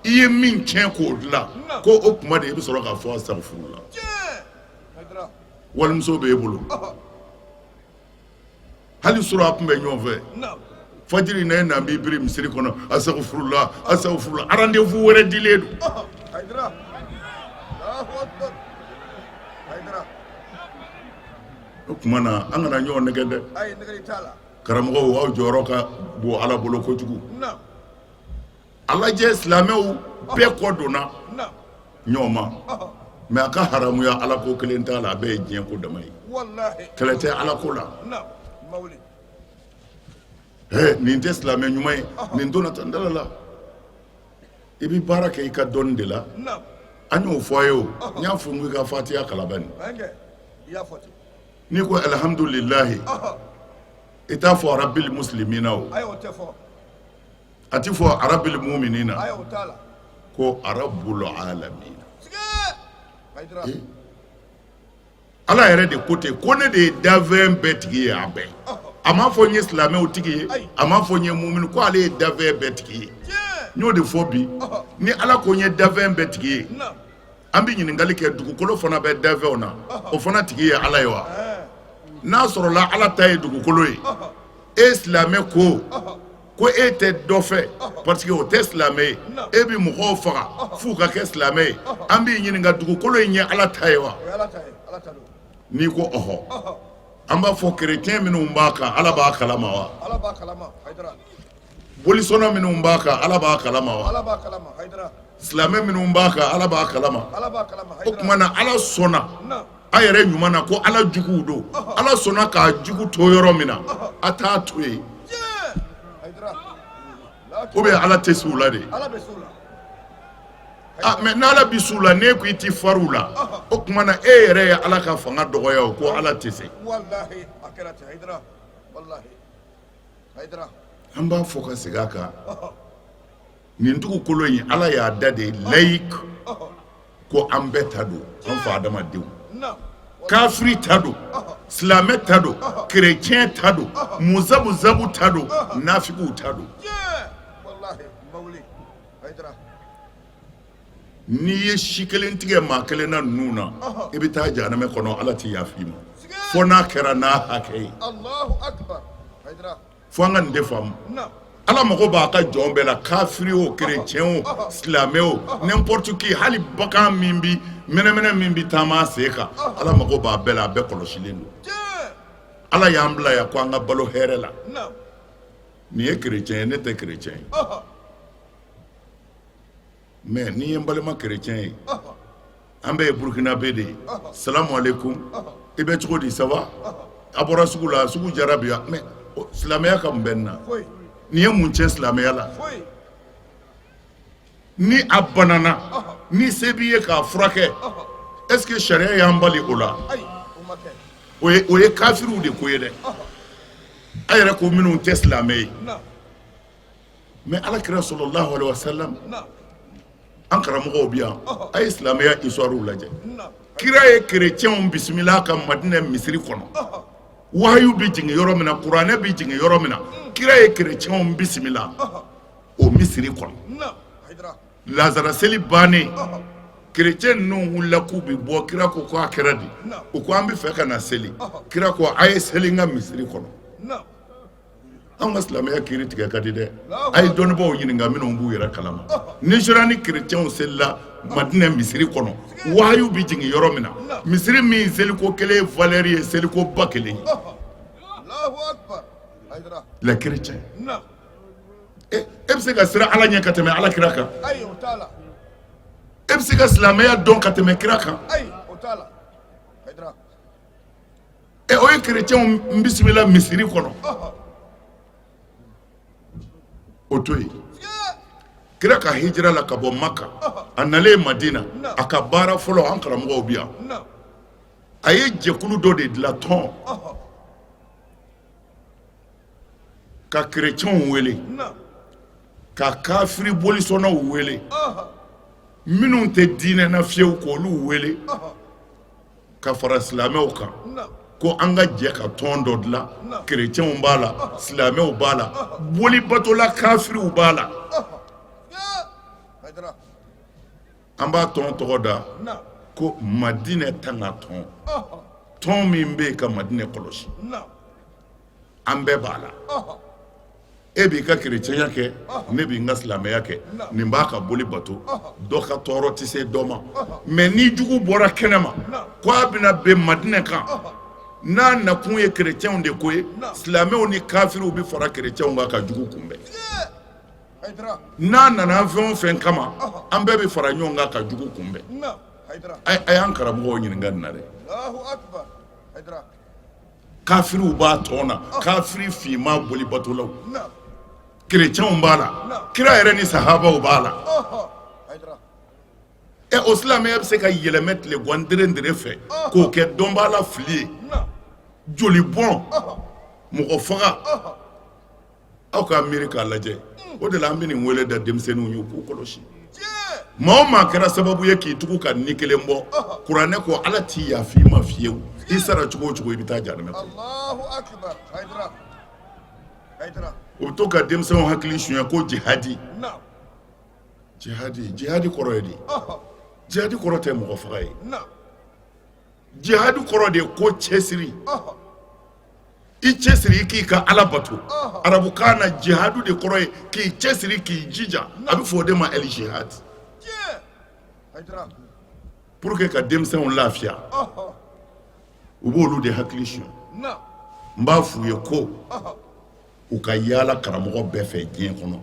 I ye min tiɲɛ k'o dilan, ko o tuma de i bɛ sɔrɔ k'a fɔ asafurula. Walimuso b'e bolo, hali surɔ a tun bɛ ɲɔgɔn fɛ fajiri na, e na b'i biri misiri kɔnɔ, asafurula, asafurula, rendez-vous wɛrɛ dilen don. O tuma na an kana ɲɔgɔn nɛgɛn dɛ. Karamɔgɔw, aw jɔyɔrɔ ka bon ala bolo kojugu. A lajɛ, silamɛw bɛɛ kɔ donna ɲɔgɔn ma, mais a ka haramuya ala ko kelen t'a la, a bɛɛ ye diɲɛ ko dama ye. Kɛlɛ tɛ ala ko la. Nin tɛ silamɛ ɲuman ye, nin donna tan dala la. I bɛ baara kɛ i ka dɔnni de la. An y'o fɔ a ye. O n y'a fɔ n ko i ka fatiya kalan bani. N'i ko alihamudulilayi, i t'a fɔ arabil muslimina. O a ti fɔ arabil muminina, ko arabul alamina. Ala yɛrɛ de ko ten ko ne de ye danfɛn bɛɛ tigi ye. A bɛɛ, a m'a fɔ n ye silamɛw tigi ye, a m'a fɔ n ye muminu, ko ale ye danfɛn bɛɛ tigi ye. N y'o de fɔ bi, ni ala ko n ye danfɛn bɛɛ tigi ye, an bɛ ɲininkali kɛ, dugukolo fana bɛ danfɛnw na, o fana tigi ye ala ye wa? N'a sɔrɔla ala ta ye dugukolo ye, e silamɛ ko ko e tɛ dɔ fɛ parce que o tɛ silamɛ ye, e bɛ mɔgɔw faga f'u ka kɛ silamɛ ye, an b'i ɲininka, dugukolo in ye ala ta ye wa? N'i ko ɔhɔ, an b'a fɔ kerecɛn minnu b'a kan, ala b'a kalama wa? Bolisɔnna minnu b'a kan, ala b'a kalama wa? Silamɛ minnu b'a kan, ala b'a kalama. O tuma na ala sɔnna a yɛrɛ ɲuman na ko ala juguw don. Ala sɔnna k'a jugu to yɔrɔ min na, a t'a to yen, ou bien ala tɛ se u la de? Mais n'ala bɛ se u la, n'e ko i tɛ fari u la, o tuma na e yɛrɛ ye ala ka fanga dɔgɔya. O ko ala tɛ se. An b'a fɔ ka segin a kan, nin dugukolo in, ala y'a da de laïque, ko an bɛɛ ta don, an fa adamadenw, kafiri ta don, silamɛ ta don, kerecɛn ta don, muzabuzabu ta don, nafigiw ta don. N'i ye si kelen tigɛ maa kelen na ninnu na, i bɛ taa jahanamɛ kɔnɔ, ala tɛ yafa i ma fo n'a kɛra n'a hakɛ ye. Fo an ka nin de faamu, ala mago b'a ka jɔn bɛɛ la, kafiri o, kerecɛn o, silamɛ o, n'importe qui, hali bagan min bi mɛnɛmɛnɛ, min bi taama a sen kan, ala mago b'a bɛɛ la. A bɛɛ kɔlɔsilen don. Ala y'an bila yan ko an ka balo hɛrɛ la. Nin ye kerecɛn ye, ne tɛ kerecɛn ye, mais n'i ye n balima kerecɛn ye, an bɛɛ ye burukinabe de ye. Salamu aleykum, i bɛ cogo di? Ça va? A bɔra sugu la, sugu jara bi. Mais silamɛya ka mun bɛ nin na? Nin ye mun tiɲɛ silamɛya la? Ni a banana, ni se b'i ye k'a furakɛ, est ce que sariya y'an bali o la? O ye kafiriw de ko ye dɛ, a yɛrɛ ko minnu tɛ silamɛ ye. Mais ala kira sɔlɔlahu alaihi wasallam, an karamɔgɔw bi yan, a ye silamɛya histoire lajɛ. Kira ye kerecɛnw bisimila ka Madinɛ misiri kɔnɔ. Wahayu bɛ jigin yɔrɔ min na, kuranɛ bɛ jigin yɔrɔ min na, kira ye kerecɛnw bisimila o misiri kɔnɔ. Lazara seli bannen, kerecɛn ninnu wulila k'u bɛ bɔ. Kira ko ko a kɛra di? U ko an bɛ fɛ ka na seli. Kira ko a ye seli n ka misiri kɔnɔ. An ka silamɛya kiri tigɛ ka di dɛ. A ye dɔnnibaaw ɲininka minnu b'u yɛrɛ kalama. Nizeriya ni kerecɛnw selila Madinɛ misiri kɔnɔ, wahayu bɛ jigin yɔrɔ min na, misiri min seliko kelen valeur ye seliko 1000 ye. Les chrétiens, e bɛ se ka siran ala ɲɛ ka tɛmɛ ala kira kan? E bɛ se ka silamɛya dɔn ka tɛmɛ kira kan? Ɛ, o ye kerecɛnw bisimila misiri kɔnɔ. O to yen, kira ka hijira la ka bɔ Maka, a nalen Madina, a ka baara fɔlɔ, an karamɔgɔw bi yan, a ye jɛkulu dɔ de dilan, tɔn, ka kerecɛnw wele. Ka kafiri bolisɔnnaw wele minnu tɛ diinɛ na fiyewu, k'olu wele ka fara silamɛw kan ko an ka jɛ ka tɔn dɔ dilan. Kerecɛnw b'a la, silamɛw b'a la, bolibatola kafiriw b'a la. An b'a tɔn tɔgɔ da ko Madinɛ tanga tɔn, tɔn min bɛ yen ka Madinɛ kɔlɔsi. An bɛɛ b'a la. E b'i ka kerecɛnya kɛ, ne b'i ka silamɛya kɛ, nin b'a ka boli bato, dɔ ka tɔɔrɔ tɛ se dɔ ma. Mais ni jugu bɔra kɛnɛ ma ko a bɛna bin Madinɛ kan, n'a nakun ye kerecɛnw de ko ye, silamɛw ni kafiriw bɛ fara kerecɛnw kan ka jugu kunbɛn. N'a nana fɛn o fɛn kama, an bɛɛ bɛ fara ɲɔgɔn kan ka jugu kunbɛn. A y'an karamɔgɔw ɲininka nin na dɛ. Kafiriw b'a tɔn na, kafiri finma bolibatolaw, kerecɛnw b'a la, kira yɛrɛ ni sahabaw b'a la. Ɛ, o silamɛya bɛ se ka yɛlɛmɛ tile gan dere fɛ k'o kɛ dɔnbaa la fili ye, joli bɔn, mɔgɔ faga. Aw k'a miiri k'a lajɛ. O de la an bɛ nin wele da denmisɛnninw ye k'u kɔlɔsi. Maa o maa kɛra sababu ye k'i tugu ka ni kelen bɔ, kuranɛ ko Ala t'i yafa i ma fiyewu. I sara cogo o cogo, i bɛ taa jahanama kɔnɔ. U bɛ to ka denmisɛnw hakili suɲɛ ko jihadi, jihadi. Jihadi kɔrɔ ye di? Jihadi kɔrɔ tɛ mɔgɔ faga ye. Jihadi kɔrɔ de ye ko cɛsiri, i cɛsiri i k'i ka Ala bato. Arabukan na, jihadu de kɔrɔ ye k'i cɛsiri, k'i jija. A bɛ fɔ o de ma el jihad. Pour que ka denmisɛnw lafiya, u b'olu de hakili suɲɛ. N b'a f'u ye ko u ka yaala karamɔgɔ bɛɛ fɛ diɲɛ kɔnɔ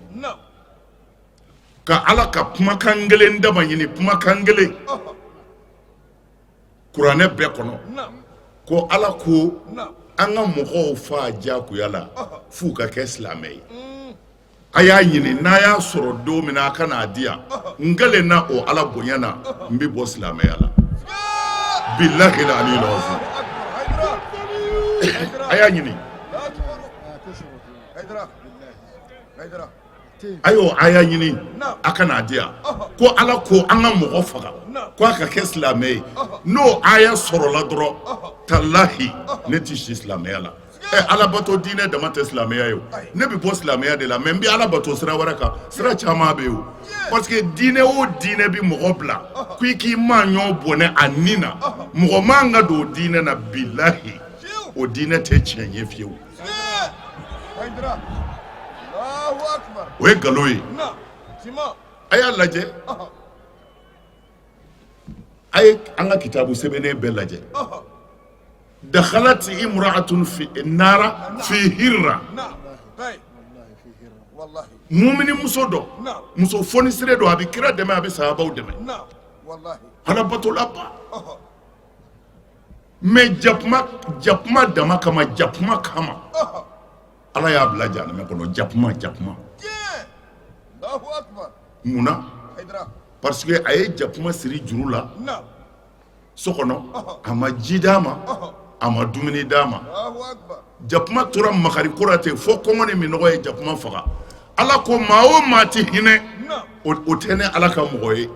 ka Ala ka kumakan kelen dama ɲini, kumakan kelen kuranɛ bɛɛ kɔnɔ ko Ala ko an ka mɔgɔw faa jagoya la f'u ka kɛ silamɛ ye. A y'a ɲini, n'a y'a sɔrɔ don min na, a ka n'a di yan. N na o Ala bonya na, n bɛ bɔ silamɛya la. Bilahi aliyul azim. A y'a ɲini, a y'o aya ɲini, a ka n'a di yan ko Ala ko an ka mɔgɔ faga ko a ka kɛ silamɛ ye. N'o aya sɔrɔla dɔrɔn, talahi, ne tɛ si silamɛya la. Ɛ, Ala bato diinɛ dama tɛ silamɛya ye o. Ne bɛ bɔ silamɛya de la, mais n bɛ Ala bato sira wɛrɛ kan. Sira caman bɛ yen o, parce que diinɛ o diinɛ bɛ mɔgɔ bila ko i k'i maa ɲɔ bɔnɛ a ni na, mɔgɔ man ka don o diinɛ na. Bilahi, o diinɛ tɛ tiɲɛ ye fiyewu, o ye nkalon ye. A y'a lajɛ, a ye an ka kitabu sɛbɛnnen bɛɛ lajɛ. Dakhalat imra'atun fi nara fi hirra. Mumini muso dɔ, muso fonisire don, a bɛ kira dɛmɛ, a bɛ sahabaw dɛmɛ, Ala batolaba. Mais jakuma, jakuma dama kama, jakuma kama, Ala y'a bila jahanama kɔnɔ. Jakuma, jakuma. Mun na? Parce que a ye jakuma siri juru la so kɔnɔ, a ma ji d'a ma, a ma dumuni d'a ma. Jakuma tora makari ko la ten fo kɔngɔ ni minnɔgɔ ye jakuma faga. Ala ko maa o maa tɛ hinɛ, o tɛ ne Ala ka mɔgɔ ye.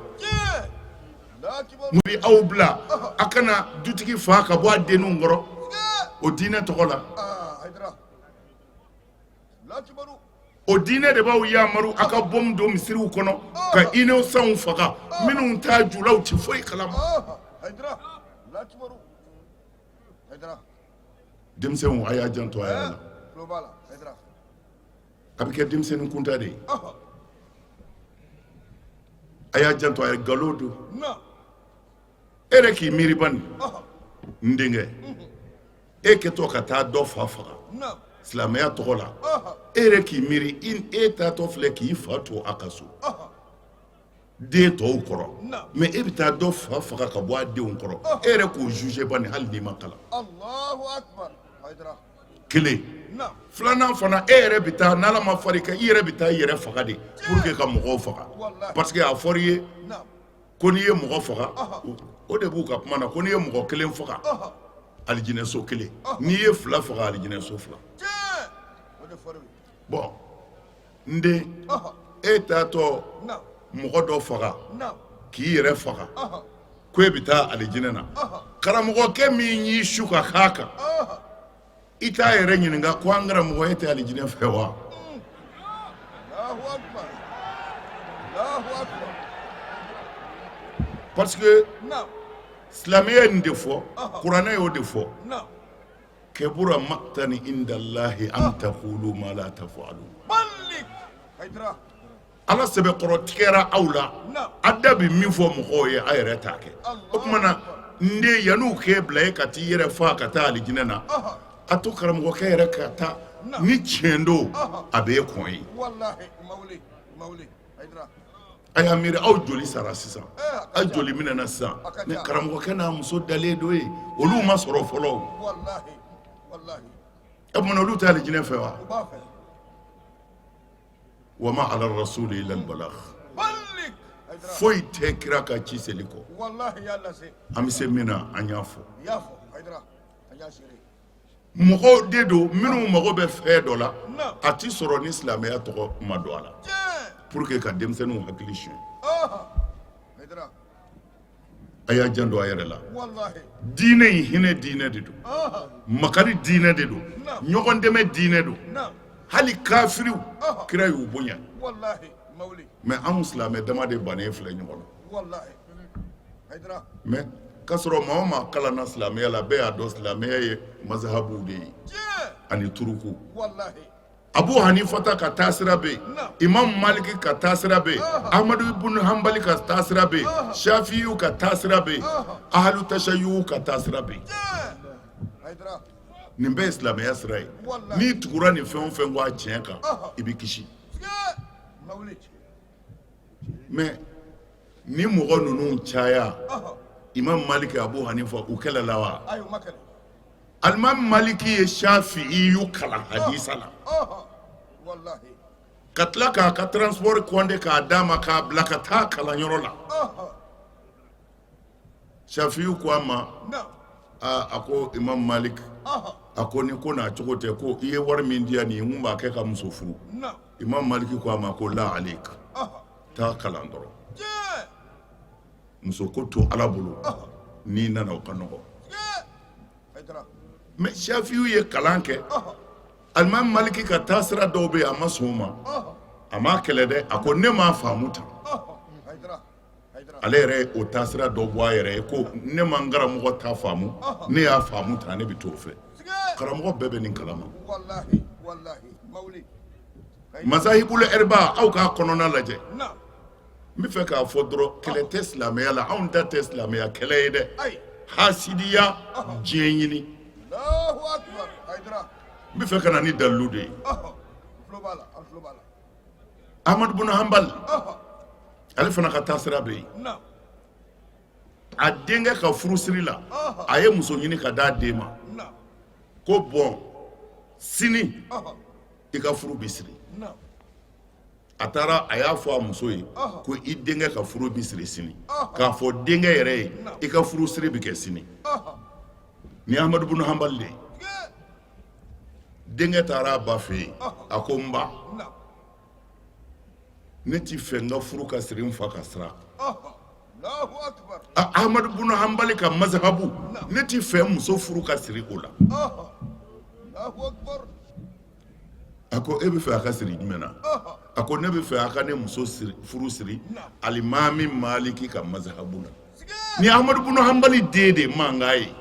Mun bɛ aw bila a kana dutigi fa ka bɔ a denninw kɔrɔ o diinɛ tɔgɔ la? O diinɛ de b'aw yamaru a ka bɔmu don misiriw kɔnɔ ka innocents faga, minnu t'a julaw ti foyi kalama. Denmisɛnw, a y'a janto a yɛrɛ la. A bɛ kɛ denmisɛnnin kunta de ye. A y'a janto a ye, nkalon don. E yɛrɛ k'i miiri bani, n denkɛ, e kɛtɔ ka taa dɔ fa faga silamɛya tɔgɔ la, e yɛrɛ k'i miiri, e taatɔ filɛ k'i fa to a ka so den tɔw kɔrɔ, mais e bɛ taa dɔ fa faga ka bɔ a denw kɔrɔ. E yɛrɛ k'o juger bani, hali n'i ma kalan. Kelen filanan fana, e yɛrɛ bɛ taa, n'Ala ma far'i kan, i yɛrɛ bɛ taa i yɛrɛ faga de pour que ka mɔgɔw faga, parce que a fɔra i ye ko n'i ye mɔgɔ faga, o de b'u ka kuma na, ko n'i ye mɔgɔ kelen faga, alijinɛso kelen, n'i ye fila faga, alijinɛso fila. Bon, n den, E taatɔ mɔgɔ dɔ faga k'i yɛrɛ faga ko e bɛ taa alijinɛ na, karamɔgɔkɛ min y'i su ka k'a kan, i t'a yɛrɛ ɲininka ko an karamɔgɔ, e tɛ alijinɛ fɛ wa? Parce que silamɛya ye nin de fɔ, kuranɛ y'o de fɔ: kabura maktan indallahi an taqulu ma la tafalu. Ala sɛbɛkɔrɔ tigɛra aw la, a da bɛ min fɔ mɔgɔw ye, a yɛrɛ t'a kɛ. O tuma na n den, yan'u k'e bila e ka t'i yɛrɛ faa ka taa alijinɛ na, a to karamɔgɔkɛ yɛrɛ ka taa. Ni tiɲɛ don, a bɛ e kɔn ye. A y'a miiri, aw joli sara sisan, aw joli minɛna sisan, mais karamɔgɔkɛ n'a muso dalen don yen, olu ma sɔrɔ fɔlɔ. O tuma na olu tɛ alijinɛ fɛ wa? Wa ma ala rasuli illa albalagh. Foyi tɛ kira ka ci seli kɔ. An bɛ se min na, an y'a fɔ. Mɔgɔw de don minnu mago bɛ fɛn dɔ la, a ti sɔrɔ ni silamɛya tɔgɔ ma don a la, pour que ka denmisɛnninw hakili suɲɛ. A y'a janto a yɛrɛ la. Diinɛ in, hinɛ diinɛ de don, makari diinɛ de don, ɲɔgɔn dɛmɛ diinɛ don. Hali kafiriw, kira y'u bonya. Mais anw silamɛ dama de bannen filɛ ɲɔgɔn na. Mais k'a sɔrɔ maa o maa kalanna silamɛya la, bɛɛ y'a dɔn silamɛya ye mazahabuw de ye ani turuku. Abu Hanifata ka taasira bɛ yen, Imam Maliki ka taasira bɛ yen, Ahmadu ibn Hanbali ka taasira bɛ yen, Shafiyu ka taasira bɛ yen, Ahalu Tashayu ka taasira bɛ yen. Nin bɛɛ ye silamɛya sira ye. N'i tugura nin fɛn o fɛn kɔ a tiɲɛ kan, i bɛ kisi. Mais ni mɔgɔ ninnu caya, Imam Maliki, Abu Hanifa, u kɛlɛla wa? Alimami Maliki ye Shafi'iyu kalan hadisa la, ka tila k'a ka transport kɔnde k'a d'a ma, k'a bila ka taa kalanyɔrɔ la. Shafi'iyu ko a ma, a ko Imam Malik, a ko ni ko n'a cogo tɛ, ko i ye wari min di yan nin ye, n b'a kɛ ka muso furu. Imam Maliki ko a ma ko la alek, taa kalan dɔrɔn, muso ko to Ala bolo, n'i nana o ka nɔgɔ. Mais Shafiyu ye kalan kɛ. Alimami Maliki ka taasira dɔw bɛ yen, a ma sɔn o ma. A m'a kɛlɛ dɛ, a ko ne m'a faamu tan. Ale yɛrɛ ye o taasira dɔ bɔ a yɛrɛ ye ko ne ma n karamɔgɔ ta faamu, ne y'a faamu tan, ne bɛ t'o fɛ. Karamɔgɔ bɛɛ bɛ nin kalama. Mazahibul arba, aw k'a kɔnɔna lajɛ. N bɛ fɛ k'a fɔ dɔrɔn, kɛlɛ tɛ silamɛya la. Anw ta tɛ silamɛya kɛlɛ ye dɛ, hasidiya, diɲɛ ɲini. N bɛ fɛ ka na ni dalilu de ye. Ahmadu bun Hanbali, ale fana ka taasira bɛ yen. A denkɛ ka furusiri la, a ye muso ɲini ka d'a den ma ko bɔn, sini i ka furu bɛ siri. A taara, a y'a fɔ a muso ye ko i denkɛ ka furu bɛ siri sini, k'a fɔ denkɛ yɛrɛ ye i ka furu siri bɛ kɛ sini. Ni Amadu bun Hanbali de ye. Denkɛ taara a ba fɛ yen, a ko n ba, ne ti fɛ n ka furu ka siri n fa ka sira. Ahmadu bun Hanbali ka mazahabu, ne ti fɛ muso furu ka siri o la. A ko e bɛ fɛ a ka siri jumɛn na? A ko ne bɛ fɛ a ka ne muso furu siri alimami Maliki ka mazahabu la. Ni Amadu bun Hanbali den de mankan ye,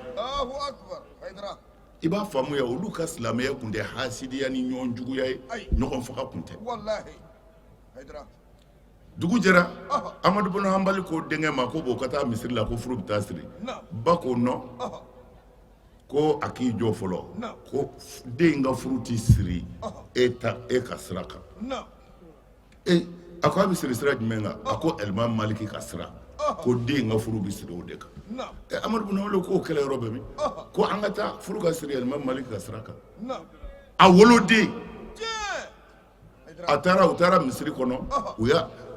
i b'a faamuya olu ka silamɛya tun tɛ hasidiya ni ɲɔgɔn juguya ye, ɲɔgɔn faga tun tɛ. Dugu jɛra, Amadu bun Hanbali ko denkɛ ma ko bon, ka taa misiri la ko furu bɛ taa siri. Ba ko non, ko a k'i jɔ fɔlɔ, ko den in ka furu tɛ siri e ta e ka sira kan. E a ko a bɛ siri sira jumɛn kan? A ko alimami Maliki ka sira, ko den in ka furu bɛ siri o de kan. Amadu bun Hanbali k'o kɛlɛ yɔrɔ bɛ min? Ko an ka taa furu ka siri alimami Maliki ka sira kan, a woloden. A taara, u taara misiri kɔnɔ,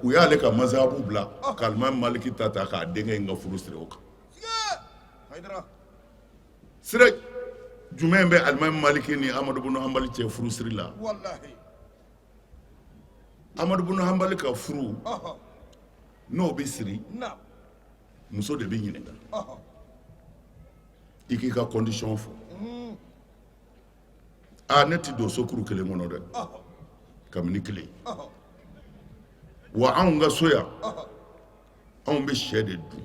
u y'ale ka mazahabu bila ka alimami Maliki ta ta k'a denkɛ in ka furu siri o kan. Sira jumɛn bɛ alimami Maliki ni Amadu bun Hanbali cɛ furusiri la? Amadu bunu Hanbali ka furu n'o bɛ siri, muso de bɛ ɲininka, i k'i ka condition fɔ. Aa, ne tɛ don sokuru kelen kɔnɔ dɛ, kabini kelen wa. Anw ka so yan, anw bɛ sɛ de dun,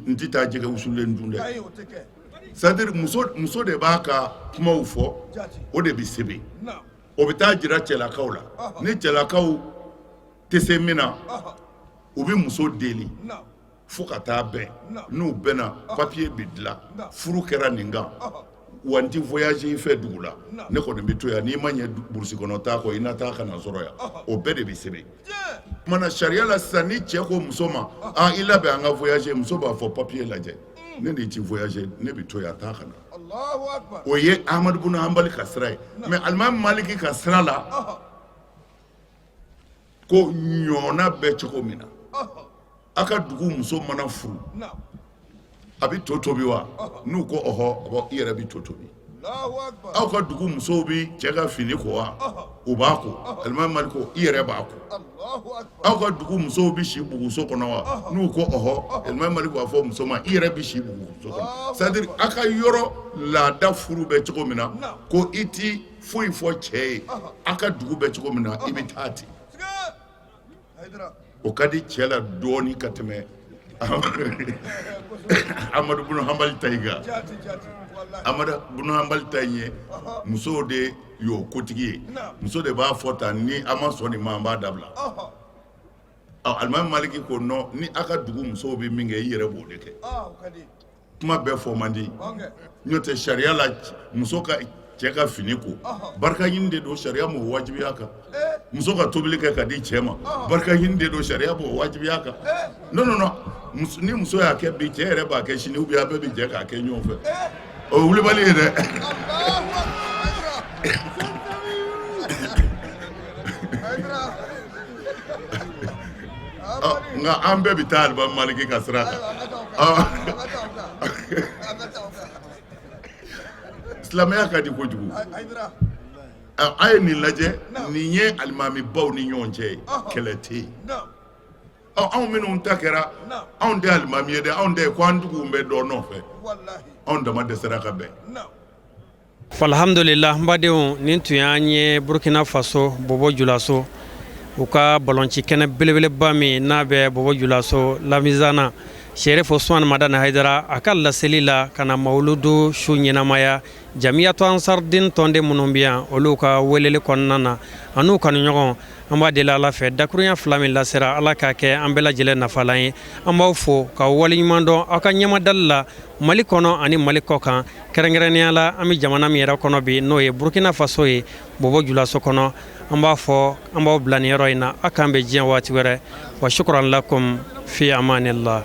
n tɛ taa jɛgɛ wusulen dun dɛ. C'est à dire, muso de b'a ka kumaw fɔ, o de bɛ sɛbɛn, o bɛ taa jira cɛlakaw la. Ni cɛlakaw tɛ se min na, u bɛ muso deli fo ka taa bɛn. N'u bɛnna, papier bɛ dilan, furu kɛra nin kan. Wa n tɛ voyage i fɛ dugu la, ne kɔni bɛ to yan. N'i ma ɲɛ burusi kɔnɔ taa kɔ, i na taa ka na sɔrɔ yan. O bɛɛ de bɛ sɛbɛn. Kumana sariya la sisan, ni cɛ ko muso ma: "Aa, i labɛn, an ka voyage", muso b'a fɔ: "Papier lajɛ, ne n'i ti voyage, ne bɛ to yan, taa ka na." O ye Ahmadu bunu Hanbali ka sira ye. Mais Alimami Maliki ka sira la, ko ɲɔgɔnna bɛ cogo min na, a ka dugu muso mana furu, a bɛ to tobi wa? N'u ko ɔhɔ, bɔ i yɛrɛ bɛ to tobi. Aw ka dugu musow bɛ cɛ ka fini ko wa? U b'a ko. Alimami Maliki ko i yɛrɛ b'a ko. Aw ka dugu musow bɛ si buguso kɔnɔ wa? N'u ko ɔhɔ, Alimami Maliki b'a fɔ muso ma: i yɛrɛ bɛ si buguso kɔnɔ. C'est à dire, aw ka yɔrɔ laada furu bɛ cogo min na, ko i ti foyi fɔ cɛ ye. Aw ka dugu bɛ cogo min na, i bɛ taa ten. O ka di cɛ la dɔɔni ka tɛmɛ Amadu bunu Hanbali ta in kan. Amadu bunu Hanbali ta in ye, musow de y'o kotigi ye. Muso de b'a fɔ tan: ni an ma sɔn nin ma, an b'a dabila. Ɔ, Alimami Maliki ko non, ni aw ka dugu musow bɛ min kɛ, i yɛrɛ b'o de kɛ. Kuma bɛɛ fɔ man di. N'o tɛ, sariya la, muso ka cɛ ka fini ko, barika ɲini de don, sariya m'o wajibiya kan. Muso ka tobili kɛ ka di cɛ ma, barika ɲini de don, sariya b'o wajibiya kan. Non, non, non, ni muso y'a kɛ bi, cɛ yɛrɛ b'a kɛ sini, ou bien a bɛɛ bɛ jɛ k'a kɛ ɲɔgɔn fɛ. O ye wulibali ye dɛ. Nka an bɛɛ bɛ taa Alimami Maliki ka sira kan. Silamɛya ka di kojugu. A ye nin lajɛ, nin ye alimamibaw ni ɲɔgɔn cɛ ye, kɛlɛ tɛ yen. Ɔ, anw minnu ta kɛra, anw tɛ alimami ye dɛ, anw tɛ ko an tugu bɛ dɔ nɔfɛ, anw dama dɛsɛra ka bɛn. Alhamdulillah, n badenw, nin tun y'an ye Burkina Faso, Bobo Julaso, u ka balonci kɛnɛ belebeleba min n'a bɛ Bobo Julaso Lamizana. Serif Usman Madani Hayidara a ka laseli la ka na mawuludu su ɲɛnamaya Jamiyatu Ansardin tɔnden minnu bɛ yan, olu ka weleli kɔnɔna na, an'u kanuɲɔgɔn. An b'a deli Ala fɛ, dakurunya fila min lasera, Ala k'a kɛ an bɛɛ lajɛlen nafalan ye. An b'aw fo ka waleɲuman dɔn aw ka ɲɛmadali la Mali kɔnɔ ani Mali kɔ kan, kɛrɛnkɛrɛnnenya la an bɛ jamana min yɛrɛ kɔnɔ bi, n'o ye Burkina Faso ye, Bobo Julaso kɔnɔ. An b'a fɔ an b'aw bila nin yɔrɔ in na. Aw k'an bɛn diɲɛ waati wɛrɛ. Wa shukran lakum, fi amanillah.